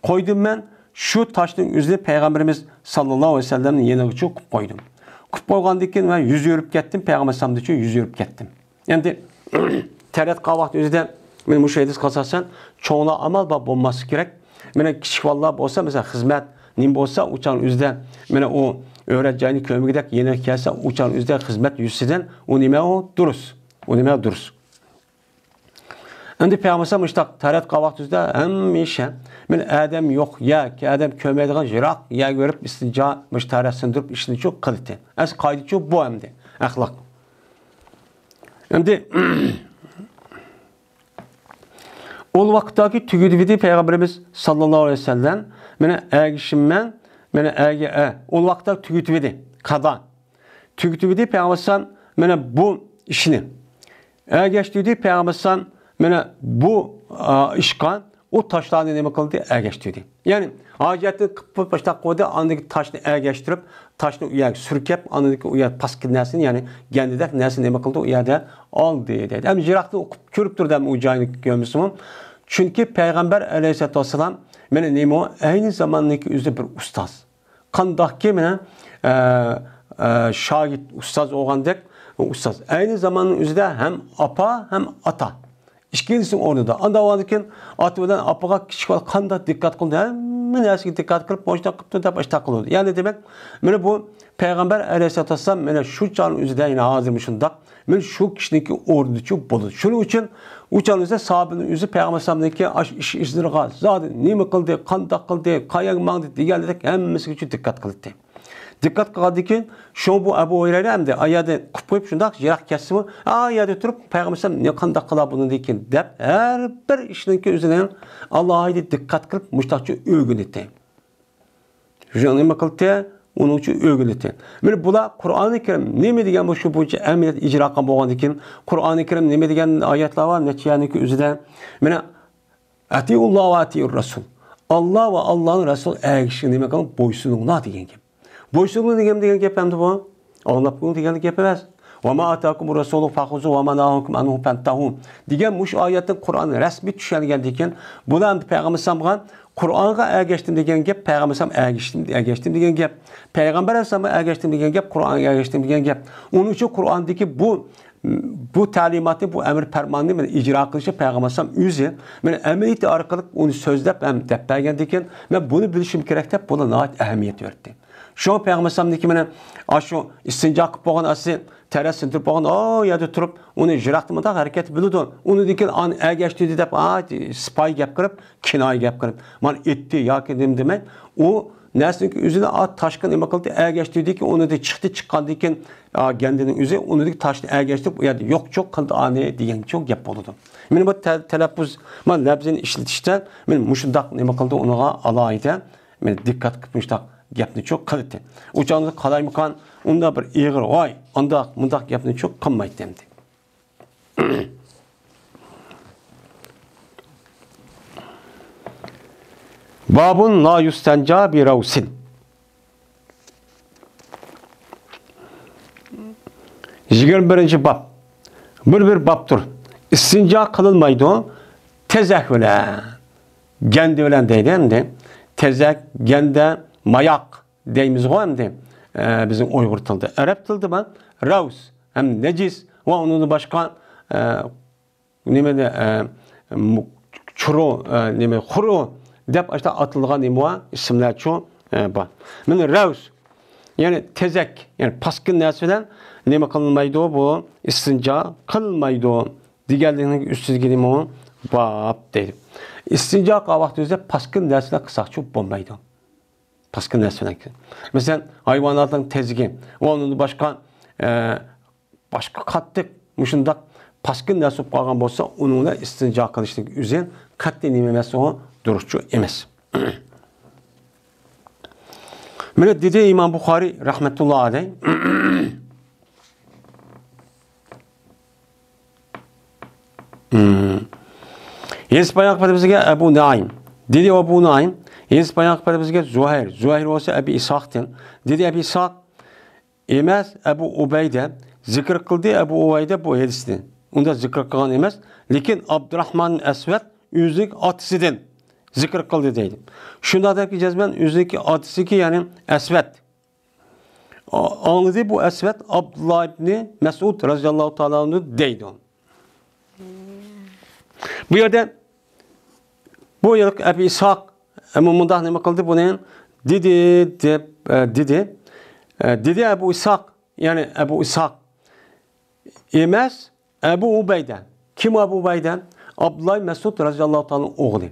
قويدۇم مەن شۇ تاشنىڭ ئۆزىنى پەيغەمبىرىمىز ساللاللاھۇ ئەلەيھى ۋەسەللەمنىڭ يېنىغىچە قويۇپ قويدۇم. قويۇپ قويغاندىن كېيىن مەن يۈز يۈرۈپ كەتتىم، پەيغەمبەر ئەلەيھىسسالامدىچۇ يۈز يۈرۈپ كەتتىم. ئەمدى تەرەت قىلغان ۋاقىت ئۆزىدە، مانا مۇشۇ ھەدىسكە ئاساسەن، چوڭلار ئامال بار بولماسلىقى كېرەك. مانا كىچىك بالىلار بولسا، مەسىلەن، خىزمەت، نېمە بولسا، ئۇ چاغنىڭ ئۆزىدە، مانا ئۇ ئۆرە جاينى كۆرمىگۈدەك يېنىغا كەلسە، ئۇ چاغنىڭ ئۆزىدە خىزمەت يۈزىسىدىن، ئۇ نېمە ئۇ؟ دۇرۇس. ئۇ نېمە دۇرۇس. ئەمدى پەيغەمبەر ئەلەيھىسسالام مۇشۇنداق تەرەت قىلغان ۋاقتىمىزدا ھەمىشە، مانا ئادەم يوق يەر، ئادەم كۆرمەيدىغان يىراق يەرگە بېرىپ، ئىستىنجا، مۇشۇ تەرەت سىندۇرۇپ ئىشىنىچۇ قىلىتتى. ئەسلى قائىدىچۇ بۇ ئەمدى، ئەخلاق. ئەمدى ئۇل ۋاقىتتاكى تۈگىتىۋىدى پەيغەمبىرىمىز ساللاللاھۇ ئەلەيھى ۋەسەللەم، مانا ئەگىشىممەن، مانا ئەگە، ئە، ئۇل ۋاقىتتا تۈگىتىۋىدى، قادا. تۈگىتىۋىدى پەيغەمبەر ئەلەيھىسسالام، مانا بۇ ئىشنى. ئەگەشتۈردى پەيغەمبەر ئەلەيھىسسالام، مانا بۇ، ئا، ئىشقا ئۇ تاشلارنى نېمە قىلدى؟ ئەگەشتۈردى. يەنى ھاجەتنى قىلىپ باشلاپ قويدى، ئاندىن كېيىن تاشنى ئەگەشتۈرۈپ، تاشنى ئۇ يەرگە سۈركەپ، ئاندىن كېيىن ئۇ يەر پاسكىنا نەرسىنى، يەنى گەندىدەك نەرسىنى نېمە قىلدى؟ ئۇ يەردە ئالدى دەيدۇ. ھەم يىراقتىن ئۇقۇپ كۆرۈپ تۇرىدۇ، ھەم ئۇ جاينى كۆرمىسىمۇ. چۈنكى پەيغەمبەر ئەلەيھىسسالاتۇ ۋەسسالام مانا نېمە ئۇ؟ ئەينى زاماننىڭكى ئۆزى بىر ئۇستاز. قانداقكى مانا، ئە، ئە، شاگىرت ئۇستاز بولغاندەك، ئۇستاز. ئەينى زاماننىڭ ئۆزىدە ھەم ئاپا، ھەم ئاتا. ئىككىلىسىنىڭ ئورنىدا. ئانداق بولغاندىن كېيىن ئاتا بىلەن ئاپىغا كىچىك بالا قانداق دىققەت قىلىدۇ، ھەممە نەرسىگە دىققەت قىلىپ، مۇشۇنداق قىپتۇ دەپ ئاشتاق قىلىدۇ. يەنى دېمەك، مانا بۇ پەيغەمبەر ئەلەيھىسسالاتۇ ۋەسسالام مانا شۇ چاغنىڭ ئۆزىدە، يەنە ھازىر مۇشۇنداق، مانا شۇ كىشىنىڭكى ئورنىدىچۇ بولىدۇ. شۇنىڭ ئۈچۈن ئۇ چاغنىڭ ئۆزىدە ساھابىنىڭ ئۆزى پەيغەمبەر ئەلەيھىسسالامنىڭكى ئاشۇ ئىش ئىزلىرىغا، زادى نېمە قىلدى، قانداق قىلدى، قايەرگە ماڭدى دېگەنلىرىدەك ھەممىسىگىچۇ دىققەت قىلاتتى. دىققەت قىلغاندىن كېيىن، شۇڭا بۇ ئەبۇ ھۇرەيرە ئەمدى ئايەردە قۇپ قويۇپ شۇنداق يىراق كەتسىمۇ، ئا يەردە تۇرۇپ، پەيغەمبەر ئەلەيھىسسالام نېمە قانداق قىلا بۇنىڭدىن كېيىن دەپ، ھەر بىر ئىشنىڭكى ئۆزىنىڭ ئالاھىدە دىققەت قىلىپ، مۇشتاقچە ئۆگىنەتتى. شۇ نېمە قىلدى؟ ئۇنىڭ ئۈچۈن ئۆگىنەتتى. مانا بۇلار قۇرئانى كەرىم نېمە دېگەن بۇ، شۇ بويىچە ئەمەلىيەت ئىجرا قىلغان بولغاندىن كېيىن، قۇرئانى كەرىم نېمە دېگەن ئايەتلەر بار، نەچچە يەرنىڭكى ئۆزىدە. مانا، «ئەتىئۇللاھ ۋە ئەتىئۇر رەسۇل.» ئاللا ۋە ئاللانىڭ رەسۇلى ئەگىشىشىگە نېمە قىلىڭ؟ بويسۇنۇڭلار دېگەن گەپ. بويسۇنۇڭ دېگەن، دېگەن گەپ ئەمدى بۇ. ئاڭلاپ قويۇڭ دېگەن گەپ ئەمەس. «ۋە ما ئاتاكۇمۇر رەسۇلۇ فەخۇزۇھۇ ۋە ما نەھاكۇم ئەنھۇ فەنتەھۇ» دېگەن مۇشۇ ئايەتنى قۇرئان رەسمىي چۈشەنگەندىن كېيىن، بۇلار ئەمدى پەيغەمبەر ئەلەيھىسسالامغا قۇرئانغا ئەگەشتىم دېگەن گەپ، پەيغەمبەر ئەلەيھىسسالام ئەگەشتىم، ئەگەشتىم دېگەن گەپ. پەيغەمبەر ئەلەيھىسسالامغا ئەگەشتىم دېگەن گەپ، قۇرئانغا ئەگەشتىم دېگەن گەپ. ئۇنىڭ ئۈچۈن قۇرئاندىكى بۇ بۇ تەلىماتنى، بۇ ئەمر پەرماننى مانا ئىجرا قىلىشى پەيغەمبەر ئەلەيھىسسالام ئۆزى مانا ئەمەلىيىتى ئارقىلىق ئۇنى سۆزلەپ ھەم دەپ بەرگەندىن كېيىن، مەن بۇنى بىلىشىم كېرەك دەپ، بۇنى ناھايىتى ئەھمىيەت بەردى. شۇڭا پەيغەمبەر ئەلەيھىسسالامدىكى مانا ئاشۇ ئىستىنجا قىلىپ بولغان ئاسى تەرەت سىندۇرۇپ بولغان ئو يەردە تۇرۇپ، ئۇنى يىراقتا مۇنداق ھەرىكەت بىلىدۇ. ئۇنى كېيىن ئانا ئەگەشتۈردى دەپ، ئا، سىپايى گەپ قىلىپ، كىنايە گەپ قىلىپ، مانا ئېيتتى ياكى نېمە دېمەي، ئۇ نەرسىنىڭ ئۆزىنى ئا تاشقا نېمە قىلدى، ئەگەشتۈردىكى، ئۇنىڭدىن چىقتى، چىققاندىن كېيىن، ئا، گەندىنىڭ ئۆزى ئۇنىڭدىكى تاشنى ئەگەشتۈرۈپ، ئۇ يەردە يوقچۇ قىلدى ئانى دېگەنچۇ گەپ بولىدۇ. مانا بۇ تە-، تەلەپپۇز، مانا لەپزىنى ئىشلىتىشتە، مانا مۇشۇنداق نېمە قىلدى، ئۇنىڭغا ئالاھىدە، مانا دىققەت قىلىپ مۇشۇنداق گەپنىچۇ قىلدى. ئۇ چاغدا قالايمىقان ئۇنداق بىر ئېغىر، ۋاي، ئانداق، مۇنداق گەپنىچۇ قىلمايتتى ئەمدى. بابۇن لا يۇستەنجا بى رەۋسىن. يىگىرمە بىرىنچى باب. بىر، بىر بابتۇر. ئىستىنجا قىلىنمايدۇ تېزەك بىلەن، گەندە بىلەن دەيدۇ ئەمدى. تېزەك، گەندە، ماياق دەيمىزغۇ ئەمدى، ئە، بىزنىڭ ئۇيغۇر تىلىدا. ئەرەب تىلىدا بار رەۋس ھەم نەجىس ۋە ئۇنىڭدىن باشقا، ئە، نېمە، ئە، مۇ-، چۇرۇ، ئە، نېمە، خۇرۇ دەپ ئاشۇنداق ئاتىلىدىغان نېمە بار، ئىسىملەرچۇ، ئە، بار. مانا رەۋس، يەنى تېزەك، يەنى پاسكىنا نەرسە بىلەن نېمە قىلمايدۇ، بۇ ئىستىنجا قىلمايدۇ دېگەنلىكنىڭ ئۈستىدىكى نېمە، باب دەيدۇ. ئىستىنجا قىلغان ۋاقتىمىزدا پاسكىنا نەرسە بىلەن قىلساقچۇ بولمايدۇ. پاسكىنا نەرسە بىلەن. مەسىلەن، ھايۋاناتنىڭ تېزىكى ۋە ئۇنىڭدىن باشقا، ئە، باشقا قاتتىق مۇشۇنداق پاسكىنا نەرسە بولۇپ قالغان بولسا، ئۇنىڭ بىلەن ئىستىنجا قىلىشنىڭ ئۆزى قەتئىي نېمە ئەمەس، ئۇ دۇرۇسچۇ ئەمەس. مانا دېدى ئىمام بۇخارىي رەھمەتۇللا ئەلەيھ. يېزىپ بايان قىلىپ بەرگەن بىزگە ئەبۇ نۇئەيم. دېدى ئەبۇ نۇئەيم، يېزىپ بايان قىلىپ بەرگەن بىزگە زۇھەير. زۇھەير بولسا ئەبى ئىسھاقتىن. دېدى ئەبى ئىسھاق، ئەمەس، ئەبۇ ئۇبەيدە زىكىر قىلدى، ئەبۇ ئۇبەيدە بۇ ھەدىسنى. ئۇندا زىكىر قىلغان ئەمەس، لېكىن ئابدۇراھمان ئەسۋەد ئۆزىنىڭ ئاتىسىدىن زىكىر قىلدى دەيدۇ. شۇنداق دەپكى جەزمەن ئۆزىنىڭكى ئاتىسىكى، يەنى ئەسۋەد. ئا-، ئاڭلىدى بۇ ئەسۋەد ئابدۇللا ئىبنى مەسئۇد رەزىياللاھۇ تائالا ئەنھۇ دەيدۇ. بۇ يەردە، بۇ يەردە ئەبۇ ئىسھاق، ئە، مۇ-، مۇنداق نېمە قىلدى بۇنى؟ دېدى دەپ، ئە، دېدى. ئە، دېدى ئەبۇ ئىسھاق، يەنى ئەبۇ ئىسھاق ئەمەس، ئەبۇ ئۇبەيدە. كىم ئەبۇ ئۇبەيدە؟ ئابدۇللا ئىبن مەسئۇد رەزىياللاھۇ تائالا ئوغلى.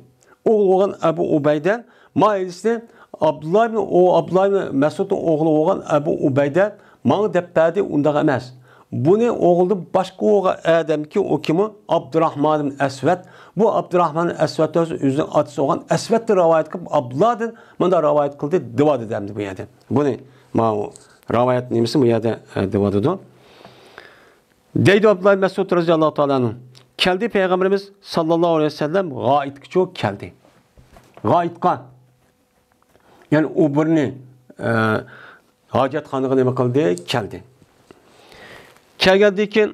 ئوغلى بولغان ئەبۇ ئۇبەيدە، ما ئېلىسىنى ئابدۇللا ئىبن، ئۇ ئابدۇللا ئىبن مەسئۇدنىڭ ئوغلى بولغان ئەبۇ ئۇبەيدە ماڭا دەپ بەردى، ئۇنداق ئەمەس. بۇنى ئوغلىدىن باشقا بولغان ئادەمكى، ئۇ كىمۇ؟ ئابدۇراھمان ئىبن ئەسۋەد. بۇ ئابدۇراھمان ئەسۋەد ئۆزىنىڭ ئاتىسى بولغان ئەسۋەدتىن رىۋايەت قىلىپ، ئابدۇللادىن مۇنداق رىۋايەت قىلدى دەۋاتىدۇ ئەمدى بۇ يەردە. بۇنى، ماۋۇ رىۋايەت نېمىسى بۇ يەردە، ئە، دەۋاتىدۇ. دەيدۇ ئابدۇللا ئىبن مەسئۇد رەزىياللاھۇ تائالا ئەنھۇ. كەلدى پەيغەمبىرىمىز ساللاللاھۇ ئەلەيھى ۋەسەللەم غائىتقىچۇ كەلدى. غائىتقا، يەنى ئوبۇرنى، ئە، ھاجەتخانىغا نېمە قىلدى؟ كەلدى. كەلگەندىن كېيىن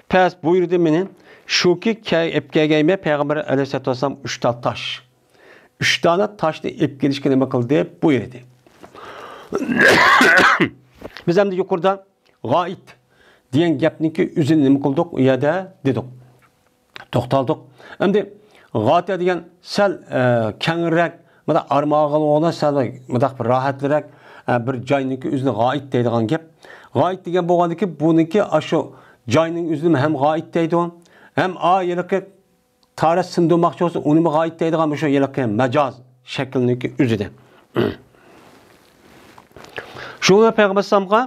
پەس بۇيرۇدى مېنى، شۇكى، كە-، ئېلىپ كەلگەيمەن پەيغەمبەر ئەلەيھىسسالاتۇ ۋەسسالام ئۈچ تال تاش. ئۈچ دانە تاشنى ئېلىپ كېلىشكە نېمە قىلدى؟ بۇيرۇدى. بىز ئەمدى يۇقىرىدا غائىت دېگەن گەپنىكى ئۆزىنى نېمە قىلدۇق ئۇ يەردە دېدۇق. توختالدۇق. ئەمدى غاتە دېگەن سەل، ئە، كەڭرەك، مۇنداق ئارماغان ئورنىدا سەل مۇنداق بىر راھەتلىرەك، ئە، بىر جاينىڭكى ئۆزىنى غائىت دەيدىغان گەپ. غائىت دېگەن بولغاندىكى بۇنىڭكى ئاشۇ جاينىڭ ئۆزىنى ھەم غائىت دەيدۇ، ھەم ئا ھېلىقى تارەت سىندۇرماقچى بولسا، ئۇنىمۇ غائىت دەيدىغان مۇشۇ ھېلىقى مەجاز شەكلىنىڭكى ئۆزىدە. شۇڭا پەيغەمبەر ئەلەيھىسسالامغا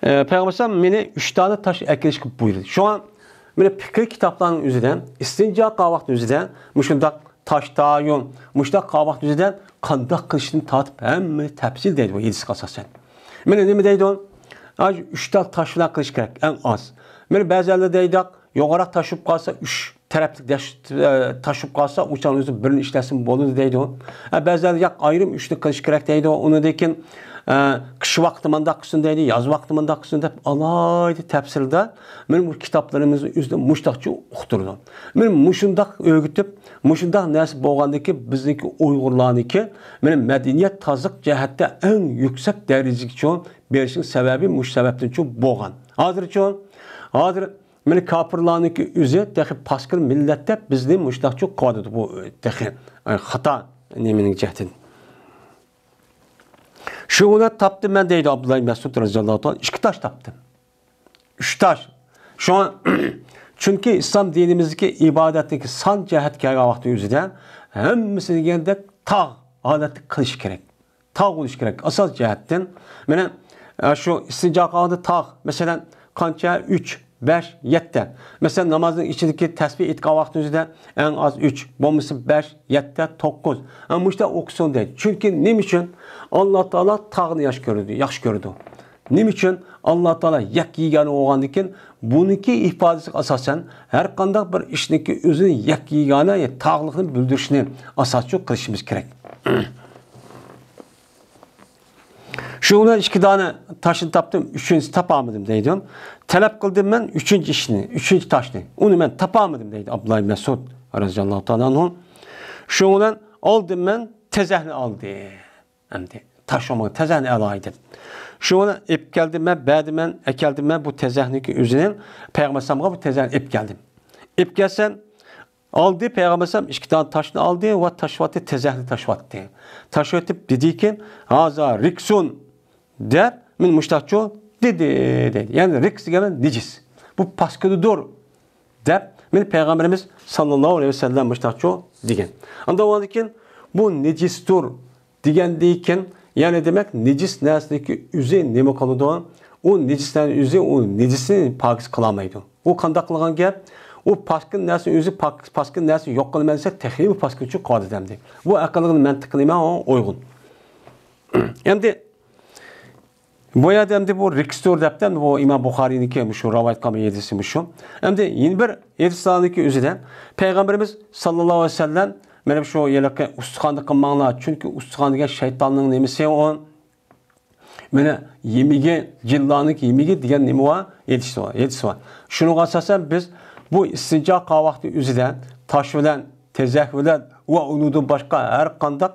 ئە، پەيغەمبەر ئەلەيھىسسالام مېنى ئۈچ دانە تاش ئەكېلىشكە بۇيرۇدى. شۇڭا مېنى پىقىھ كىتابلارنىڭ ئۆزىدە، ئىستىنجا قىلغان ۋاقىت ئۆزىدە، مۇشۇنداق تاشتايۇن، مۇشۇنداق قىلغان ۋاقىت ئۆزىدە قانداق قىلىشتىن تارتىپ ھەممىنى تەپسىل دەيدۇ بۇ ھەدىسكە ئاساسەن. مېنى نېمە دەيدۇ؟ ئاشۇ ئۈچ تال تاش بىلەن قىلىش كېرەك، ئەڭ ئاز. مېنى بەزىلەر دەيدۇ، يوغانراق تاش بولۇپ قالسا، ئۈچ تەرەپلىك دەش-، ئە، تاش بولۇپ قالسا، ئۇ چاغنىڭ ئۆزىدە بىرنى ئىشلەتسىمۇ بولىدۇ دەيدۇ. ئە، بەزىلەر ياق، ئايرىم ئۈچنى قىلىش كېرەك دەيدۇ. ئۇنىڭدىن كېيىن، ئە، قىش ۋاقتى مانداق قىلسۇن دەيدۇ، ياز ۋاقتى مانداق قىلسۇن دەپ، ئالاھىدە تەپسىلدە مېنىڭ بۇ كىتابلىرىمىزنىڭ ئۆزىدە مۇشتاقچە ئۇقتۇرىدۇ. مېنى مۇشۇنداق ئۆگىتىپ، مۇشۇنداق نەرسە بولغاندىكى بىزنىڭكى ئۇيغۇرلارنىڭكى مېنى مەدەنىيەت تازىلىق جەھەتتە ئەڭ يۈكسەك دەرىجىگىچۇ بېرىشنىڭ سەۋەبى مۇشۇ سەۋەبتىنچۇ بولغان. ھازىرچۇ، ھازىر مانا كاپىرلارنىڭكى ئۆزى تېخى پاسكىنا مىللەت دەپ بىزنى مۇشۇنداقچۇ قىلىۋاتىدۇ بۇ تېخى، ئاي، خاتا نېمىنىڭ جەھىتىدىن. شۇ بىلەن تاپتىم مەن دەيدۇ ئابدۇللا ئىبن مەسئۇد رەزىياللاھۇ تائالا، ئىككى تاش تاپتىم. ئۈچ تاش. شۇڭا، چۈنكى ئىسلام دىنىمىزدىكى ئىبادەتتىكى سان جەھەتكە كەلگەن ۋاقتى ئۆزىدە ھەممىسى دېگەندەك تاغ ھالەتتە قىلىش كېرەك. تاغ بولۇش كېرەك. ئاساس جەھەتتىن، مانا، ئە، شۇ ئىستىنجا قىلغاندا تاغ، مەسىلەن، قانچە؟ ئۈچ، بەش، يەتتە. مەسىلەن، نامازنىڭ ئىچىدىكى تەسبىھ ئېيتقان ۋاقتىمىزدا ئەڭ ئاز ئۈچ، بولمىسا بەش، يەتتە، توققۇز. ھە، مۇشۇنداق ئوقۇسۇن دەيدۇ. چۈنكى نېمە ئۈچۈن؟ ئاللا تائالا تاغنى ياخشى كۆرىدۇ، ياخشى كۆرىدۇ. نېمە ئۈچۈن؟ ئاللا تائالا يەككە يېگانە بولغاندىكىن، بۇنىڭكى ئىپادىسىگە ئاساسەن، ھەر قانداق بىر ئىشنىڭكى ئۆزىنى يەككە يېگانە، يا تاغلىقنى بىلدۈرۈشنى ئاساسچۇ قىلىشىمىز كېرەك. شۇ بىلەن ئىككى دانە تاشنى تاپتىم، ئۈچىنچىسى تاپالمىدىم دەيدۇ. تەلەپ قىلدىم مەن ئۈچىنچى ئىشنى، ئۈچىنچى تاشنى. ئۇنى مەن تاپالمىدىم دەيدۇ ئابدۇللا ئىبن مەسئۇد رەزىياللاھۇ تائالا ئەنھۇ. شۇ بىلەن ئالدىم مەن تېزەكنى ئالدى. ئەمدى تاش بولمىغان تېزەكنى ئالاي دەپ. شۇ بىلەن ئېلىپ كەلدىم مەن، بەردىم مەن، ئەكەلدىم مەن بۇ تېزەكنىڭكى ئۆزىنى پەيغەمبەر ئەلەيھىسسالامغا بۇ تېزەكنى ئېلىپ كەلدىم. ئېلىپ كەلسەم، ئالدى، پەيغەمبەر ئەلەيھىسسالام ئىككى دانە تاشنى ئالدى ۋە تاشلىۋەتتى، تېزەكنى تاشلىۋەتتى. تاشلىۋېتىپ دېدىكى، «ھازا رىكسۇن» دەپ، مانا مۇشۇنداقچۇ دېدى، دەيدۇ. يەنى رىكس دېگەن نىجىس. بۇ پاسكىنىدۇر دەپ، مانا پەيغەمبىرىمىز ساللاللاھۇ ئەلەيھى ۋەسەللەم مۇشۇنداقچۇ دېگەن. ئاندىن ئۇنىڭدىن كېيىن بۇ نىجىستۇر دېگەندىن كېيىن، يەنى دېمەك، نىجىس نەرسىنىڭكى ئۆزى نېمە قىلىدۇ؟ ئۇ نىجىس نەرسىنىڭ ئۆزى، ئۇ نىجىسنى پاكىز قىلالمايدۇ. ئۇ قانداق قىلغان گەپ؟ ئۇ پاسكىنا نەرسىنىڭ ئۆزى پاك-، پاسكىنا نەرسە يوق قىلىمەن دېسە، تېخىمۇ پاسكىنىچۇ قىلىۋاتىدۇ ئەمدى. بۇ ئەقىلگە مەنتىققە نېمە ئۇيغۇن؟ ئەمدى بۇ يەردە ئەمدى بۇ رىكستۇر دەپتۇ، ئەمدى بۇ ئىمام بۇخارىينىڭكى مۇشۇ رىۋايەت قىلغان ھەدىسى مۇشۇ. ئەمدى يەنە بىر ھەدىسلەرنىڭكى ئۆزىدە پەيغەمبىرىمىز ساللاللاھۇ ئەلەيھى ۋەسەللەم، مانا شۇ ھېلىقى ئۇستىخاندا قىلماڭلار، چۈنكى ئۇستىخان دېگەن شەيتاننىڭ نېمىسى ئۇ؟ مانا يېمىكى، جىنلارنىڭكى يېمىكى دېگەن نېمە بار؟ ھەدىسى بار، ھەدىسى بار. شۇنىڭغا ئاساسەن بىز بۇ ئىستىنجا قىلغان ۋاقتى ئۆزىدە تاش بىلەن، تېزەك بىلەن ۋە ئۇنىڭدىن باشقا ھەر قانداق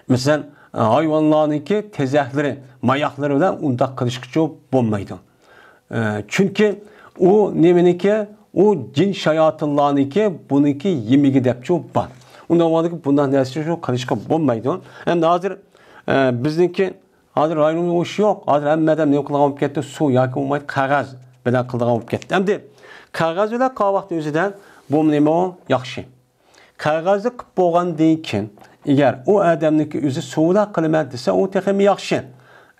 مەسىلەن، ھايۋانلارنىڭكى تېزەكلىرى، ماياقلىرى بىلەن ئۇنداق قىلىشقىچۇ بولمايدۇ. ئە، چۈنكى ئۇ نېمىنىڭكى؟ ئۇ جىن شاياتىنلارنىڭكى، بۇنىڭكى يېمىكى دەپچۇ بار. ئۇنداق بولغاندىكىن بۇنداق نەرسە شۇ قىلىشقا بولمايدۇ. ئەمدى ھازىر، ئە، بىزنىڭكى ھازىر رايونىمىزدا ئۇ ئىش يوق. ھازىر ھەممە ئادەم نېمە قىلىدىغان بولۇپ كەتتى؟ سۇ ياكى بولمايدۇ قەغەز بىلەن قىلىدىغان بولۇپ كەتتى. ئەمدى قەغەز بىلەن قىلغان ۋاقتى ئۆزىدە بۇ نېمە ئۇ؟ ياخشى. قەغەزدە قىلىپ بولغاندىن كېيىن، ئەگەر ئۇ ئادەمنىڭكى ئۆزى سۇ بىلەن قىلىمەن دېسە، ئۇ تېخىمۇ ياخشى.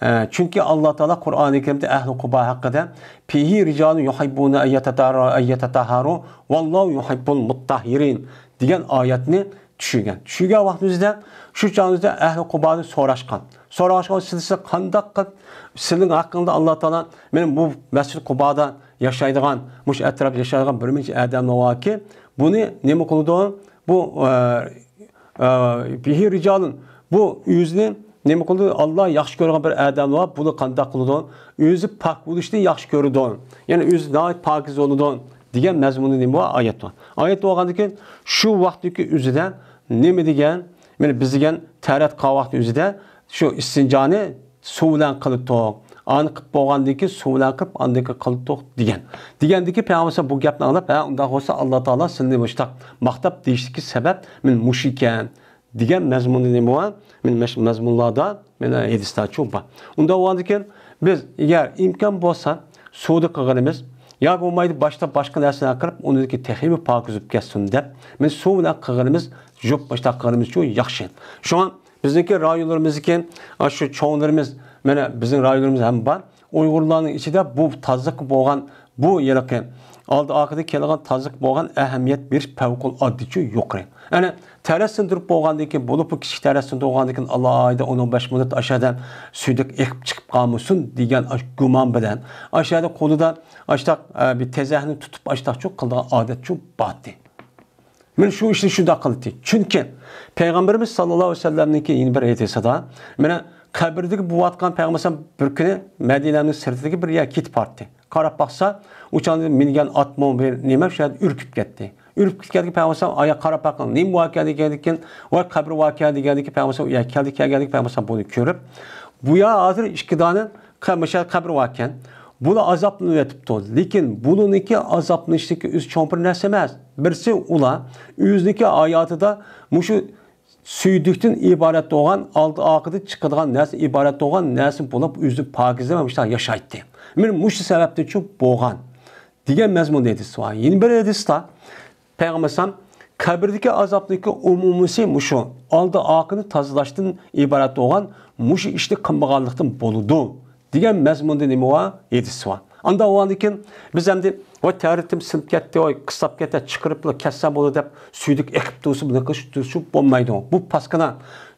ئە، چۈنكى ئاللا تائالا قۇرئانى كەرىمدە ئەھلى قۇبا ھەققىدە، «فيه رجال يحبون أن يتطهروا، أن يتطهروا، والله يحب المطهرين» دېگەن ئايەتنى چۈشۈرگەن. چۈشۈرگەن ۋاقتىمىزدا شۇ چاغىمىزدا ئەھلى قۇبادىن سوراشقان. سوراشقان، سىلەر قانداق قىلىپ، سىلىنىڭ ھەققىڭدە ئاللا تائالا مېنى بۇ مەسجىد قۇبادا ياشايدىغان، مۇشۇ ئەتراپتا ياشايدىغان بىر نەچچە ئادەملەر باركى، بۇنى نېمە قىلىدۇ؟ بۇ، ئە، ئە، فيه رجال، بۇ ئۆزىنى نېمە قىلىدۇ؟ ئاللا ياخشى كۆرىدىغان بىر ئادەم بار، بۇنى قانداق قىلىدۇ؟ ئۆزى پاك بولۇشنى ياخشى كۆرىدۇ. يەنى ئۆزى ناھايىتى پاكىز بولىدۇ دېگەن مەزمۇندا نېمە بار؟ ئايەت بار. ئايەت بولغاندىن كېيىن شۇ ۋاقىتتىكى ئۆزىدە نېمە دېگەن؟ مانا بىز دېگەن تەرەت قىلغان ۋاقىت ئۆزىدە شۇ ئىستىنجانى سۇ بىلەن قىلىتتۇق. ئانى قىلىپ بولغاندىن كېيىن سۇ بىلەن قىلىپ، ئاندىن كېيىن قىلدۇق دېگەن. دېگەندىكى پەيغەمبەر بۇ گەپنى ئاڭلاپ، ھە، ئۇنداق بولسا ئاللا تائالا سېنى مۇشتاق ماختاپ دېيىشلىكى سەۋەب مەن مۇشۇ ئىكەن دېگەن مەزمۇندا نېمە بار؟ مەن مەش-، مەزمۇنلاردا، مانا ھەدىسلەرچۇ بار. ئۇنداق بولغاندىن كېيىن بىز ئەگەر ئىمكان بولسا سۇدا قىلغىنىمىز، ياكى بولمايدۇ باشقا، باشقا نەرسىلەر قىلىپ، ئۇنىڭدىكى تېخىمۇ پاكىز بولۇپ كەتسۇن دەپ، مەن سۇ بىلەن قىلغىنىمىز، يۇپ باشتا قىلغىنىمىزچۇ ياخشى. شۇڭا بىزنىڭكى رايونلىرىمىزدىكى، ئاشۇ چوڭلىرىمىز، مانا بىزنىڭ رايونلىرىمىز ھەم بار. ئۇيغۇرلارنىڭ ئىچىدە بۇ تازىلىققا بولغان، بۇ ھېلىقى ئالدى ئارقىدا كېلىدىغان تازىلىققا بولغان ئەھمىيەت بېرىش پەۋقۇلئاددىچۇ يۇقىرى. يەنى تەرەت سىندۇرۇپ بولغاندىن كېيىن، بولۇپمۇ كىچىك تەرەت سىندۇرغاندىن كېيىن ئالاھىدە ئون ئون بەش مىنۇت ئاشۇ يەردە سۈيدۈك ئېقىپ چىقىپ قالمىسۇن دېگەن ئاشۇ گۇمان بىلەن، ئاشۇ يەردە قولىدا ئاشتاق، ئە، بىر تېزەكنى تۇتۇپ ئاشتاقچۇ قىلىدىغان ئادەتچۇ بارتى. مەن شۇ ئىشنى شۇنداق قىلدى. چۈنكى پەيغەمبىرىمىز ساللاللاھۇ ئەلەيھى ۋەسەللەمنىڭكى يەنە بىر ھەدىسىدا، مانا قەبرىدىكى بولۇۋاتقان پەيغەمبەر بىر كۈنى مەدىنەنىڭ سىرتىدىكى بىر يەرگە كېتىپ بارتتى. قاراپ باقسا، ئۇ چاغدا مىنگەن ئاتمۇ بىر نېمە شۇ يەردە ئۈركۈپ كەتتى. ئۈركۈپ كەتكەندىكى پەيغەمبەر ئايا قاراپ باققان نېمە باركەن دېگەندىكىن، ۋاي قەبرە باركەن دېگەندىكى پەيغەمبەر ئۇ يەرگە كەلدى، كەلگەندىكى پەيغەمبەر بۇنى كۆرۈپ، بۇ يا ھازىر ئىككى دانە قە-، مۇشۇ قەبرە باركەن. بۇلار ئازابلىنىۋېتىپتۇ. لېكىن بۇلىنىڭكى ئازابلىنىشتىكى ئۆزى چوڭ بىر نەرسە ئەمەس. بىرسى ئۇلار ئۆزىنىڭكى ھاياتىدا مۇشۇ سۈيدۈكتىن ئىبارەت بولغان، ئالدى ئارقىدىن چىقىدىغان نەرسە ئىبارەت بولغان نەرسە بولۇپ، ئۆزىنى پاكىزلەپ مۇشۇنداق ياشايتتى. مانا مۇشۇ سەۋەبتىنچۇ بولغان دېگەن مەزمۇندا ھەدىس بار. يەنە بىر ھەدىستە پەيغەمبەر ئەلەيھىسسالام قەبرىدىكى ئازابنىڭكى ئومۇمىيسى مۇشۇ، ئالدى ئارقىنى تازىلاشتىن ئىبارەت بولغان مۇشۇ ئىشنى قىلمىغانلىقتىن بولىدۇ دېگەن مەزمۇندا نېمە بار؟ ھەدىس بار. ئانداق بولغاندىن كېيىن بىز ئەمدى ۋاي تەرىتىم سىنىپ كەتتى، ۋاي قىسلاپ كەتتى، چىقىرىپلا كەتسە بولىدۇ دەپ سۈيدۈك ئېقىپ تۇرسا، بۇنى قىلىش تۇرۇشۇپ بولمايدۇ. بۇ پاسكىنا.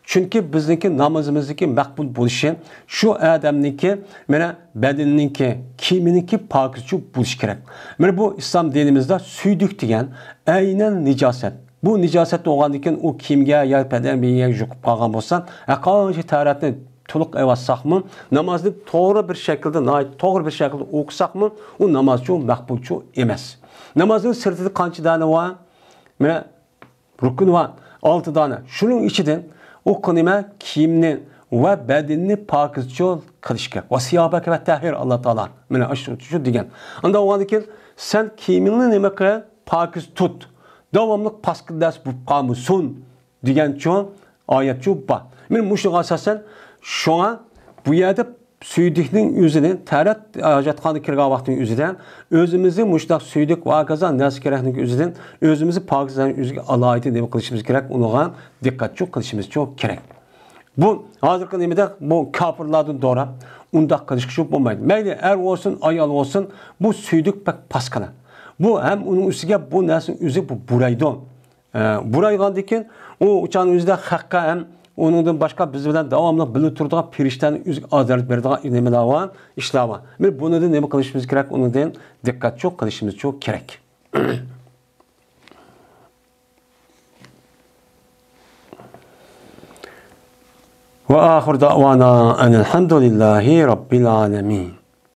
چۈنكى بىزنىڭكى نامىزىمىزنىڭكى مەقبۇل بولۇشى شۇ ئادەمنىڭكى مانا بەدىنىنىڭكى، كىيىمىنىڭكى پاكىزچۇ بولۇشى كېرەك. مانا بۇ ئىسلام دىنىمىزدا سۈيدۈك دېگەن ئەينەن نىجاسەت. بۇ نىجاسەت بولغاندىن كېيىن ئۇ كىيىمگە يا بەدەن بىر يەرگە يۇقۇپ قالغان بولسا، ھەرقانچە تەھارەتنى تولۇق ئېلىۋالساقمۇ، نامازنى توغرا بىر شەكىلدە، ناھايىتى توغرا بىر شەكىلدە ئوقۇساقمۇ، ئۇ نامازچۇ مەقبۇلچۇ ئەمەس. نامازنىڭ سىرتىدا قانچە دانە بار؟ مانا رۇكنى بار، ئالتە دانە. شۇنىڭ ئىچىدىن ئۇ نېمە؟ كىيىمنى ۋە بەدىنىنى پاكىزچۇ قىلىش كېرەك. ۋە سىيابەكە ۋە تەھھىر، ئاللا تائالا مانا شۇ، شۇ دېگەن. ئانداق بولغاندىن كېيىن سەن كىيىمىڭنى نېمە قىل؟ پاكىز تۇت. داۋاملىق پاسكىنا نەرسە بولۇپ قالمىسۇن دېگەنچۇ ئايەتچۇ بار. مانا مۇشۇنىڭغا ئاساسەن، شۇڭا بۇ يەردە سۈيدۈكنىڭ ئۆزىنى، تەرەت ھاجەتخانىغا كىرگەن ۋاقىتنىڭ ئۆزىدە ئۆزىمىزنى مۇشۇنداق سۈيدۈك ۋە ھاكازا نەرسە كېرەكنىڭ ئۆزىدىن ئۆزىمىزنى پاكىزلەشنىڭ ئۆزىگە ئالاھىدە نېمە قىلىشىمىز كېرەك، ئۇنىڭغا دىققەتچۇ قىلىشىمىزچۇ كېرەك. بۇ ھازىرقى نېمىدە بۇ كاپىرلاردىن دوراپ ئۇنداق قىلىشقا شۇ بولمايدۇ. مەيلى ئەر بولسۇن، ئايال بولسۇن، بۇ سۈيدۈك بەك پاسكىنا. بۇ ھەم ئۇنىڭ ئۈستىگە بۇ نەرسىنىڭ ئۆزى بۇ بۇرايدۇ. ئە، بۇرايغاندىن كېيىن ئۇ ئۇچانىڭ ئۆزىدە خەققە ھەم ئۇنىڭدىن باشقا بىز بىلەن داۋاملىق بىللە تۇرىدىغان پېرىشتەنى ئۆزىگە ئازار بېرىدىغان نېمىلەر بار، ئىشلار بار. بىز بۇنىڭدىن نېمە قىلىشىمىز كېرەك؟ ئۇنىڭدىن دىققەتچۇ قىلىشىمىزچۇ كېرەك. وآخر دعوانا أن الحمد لله رب العالمين.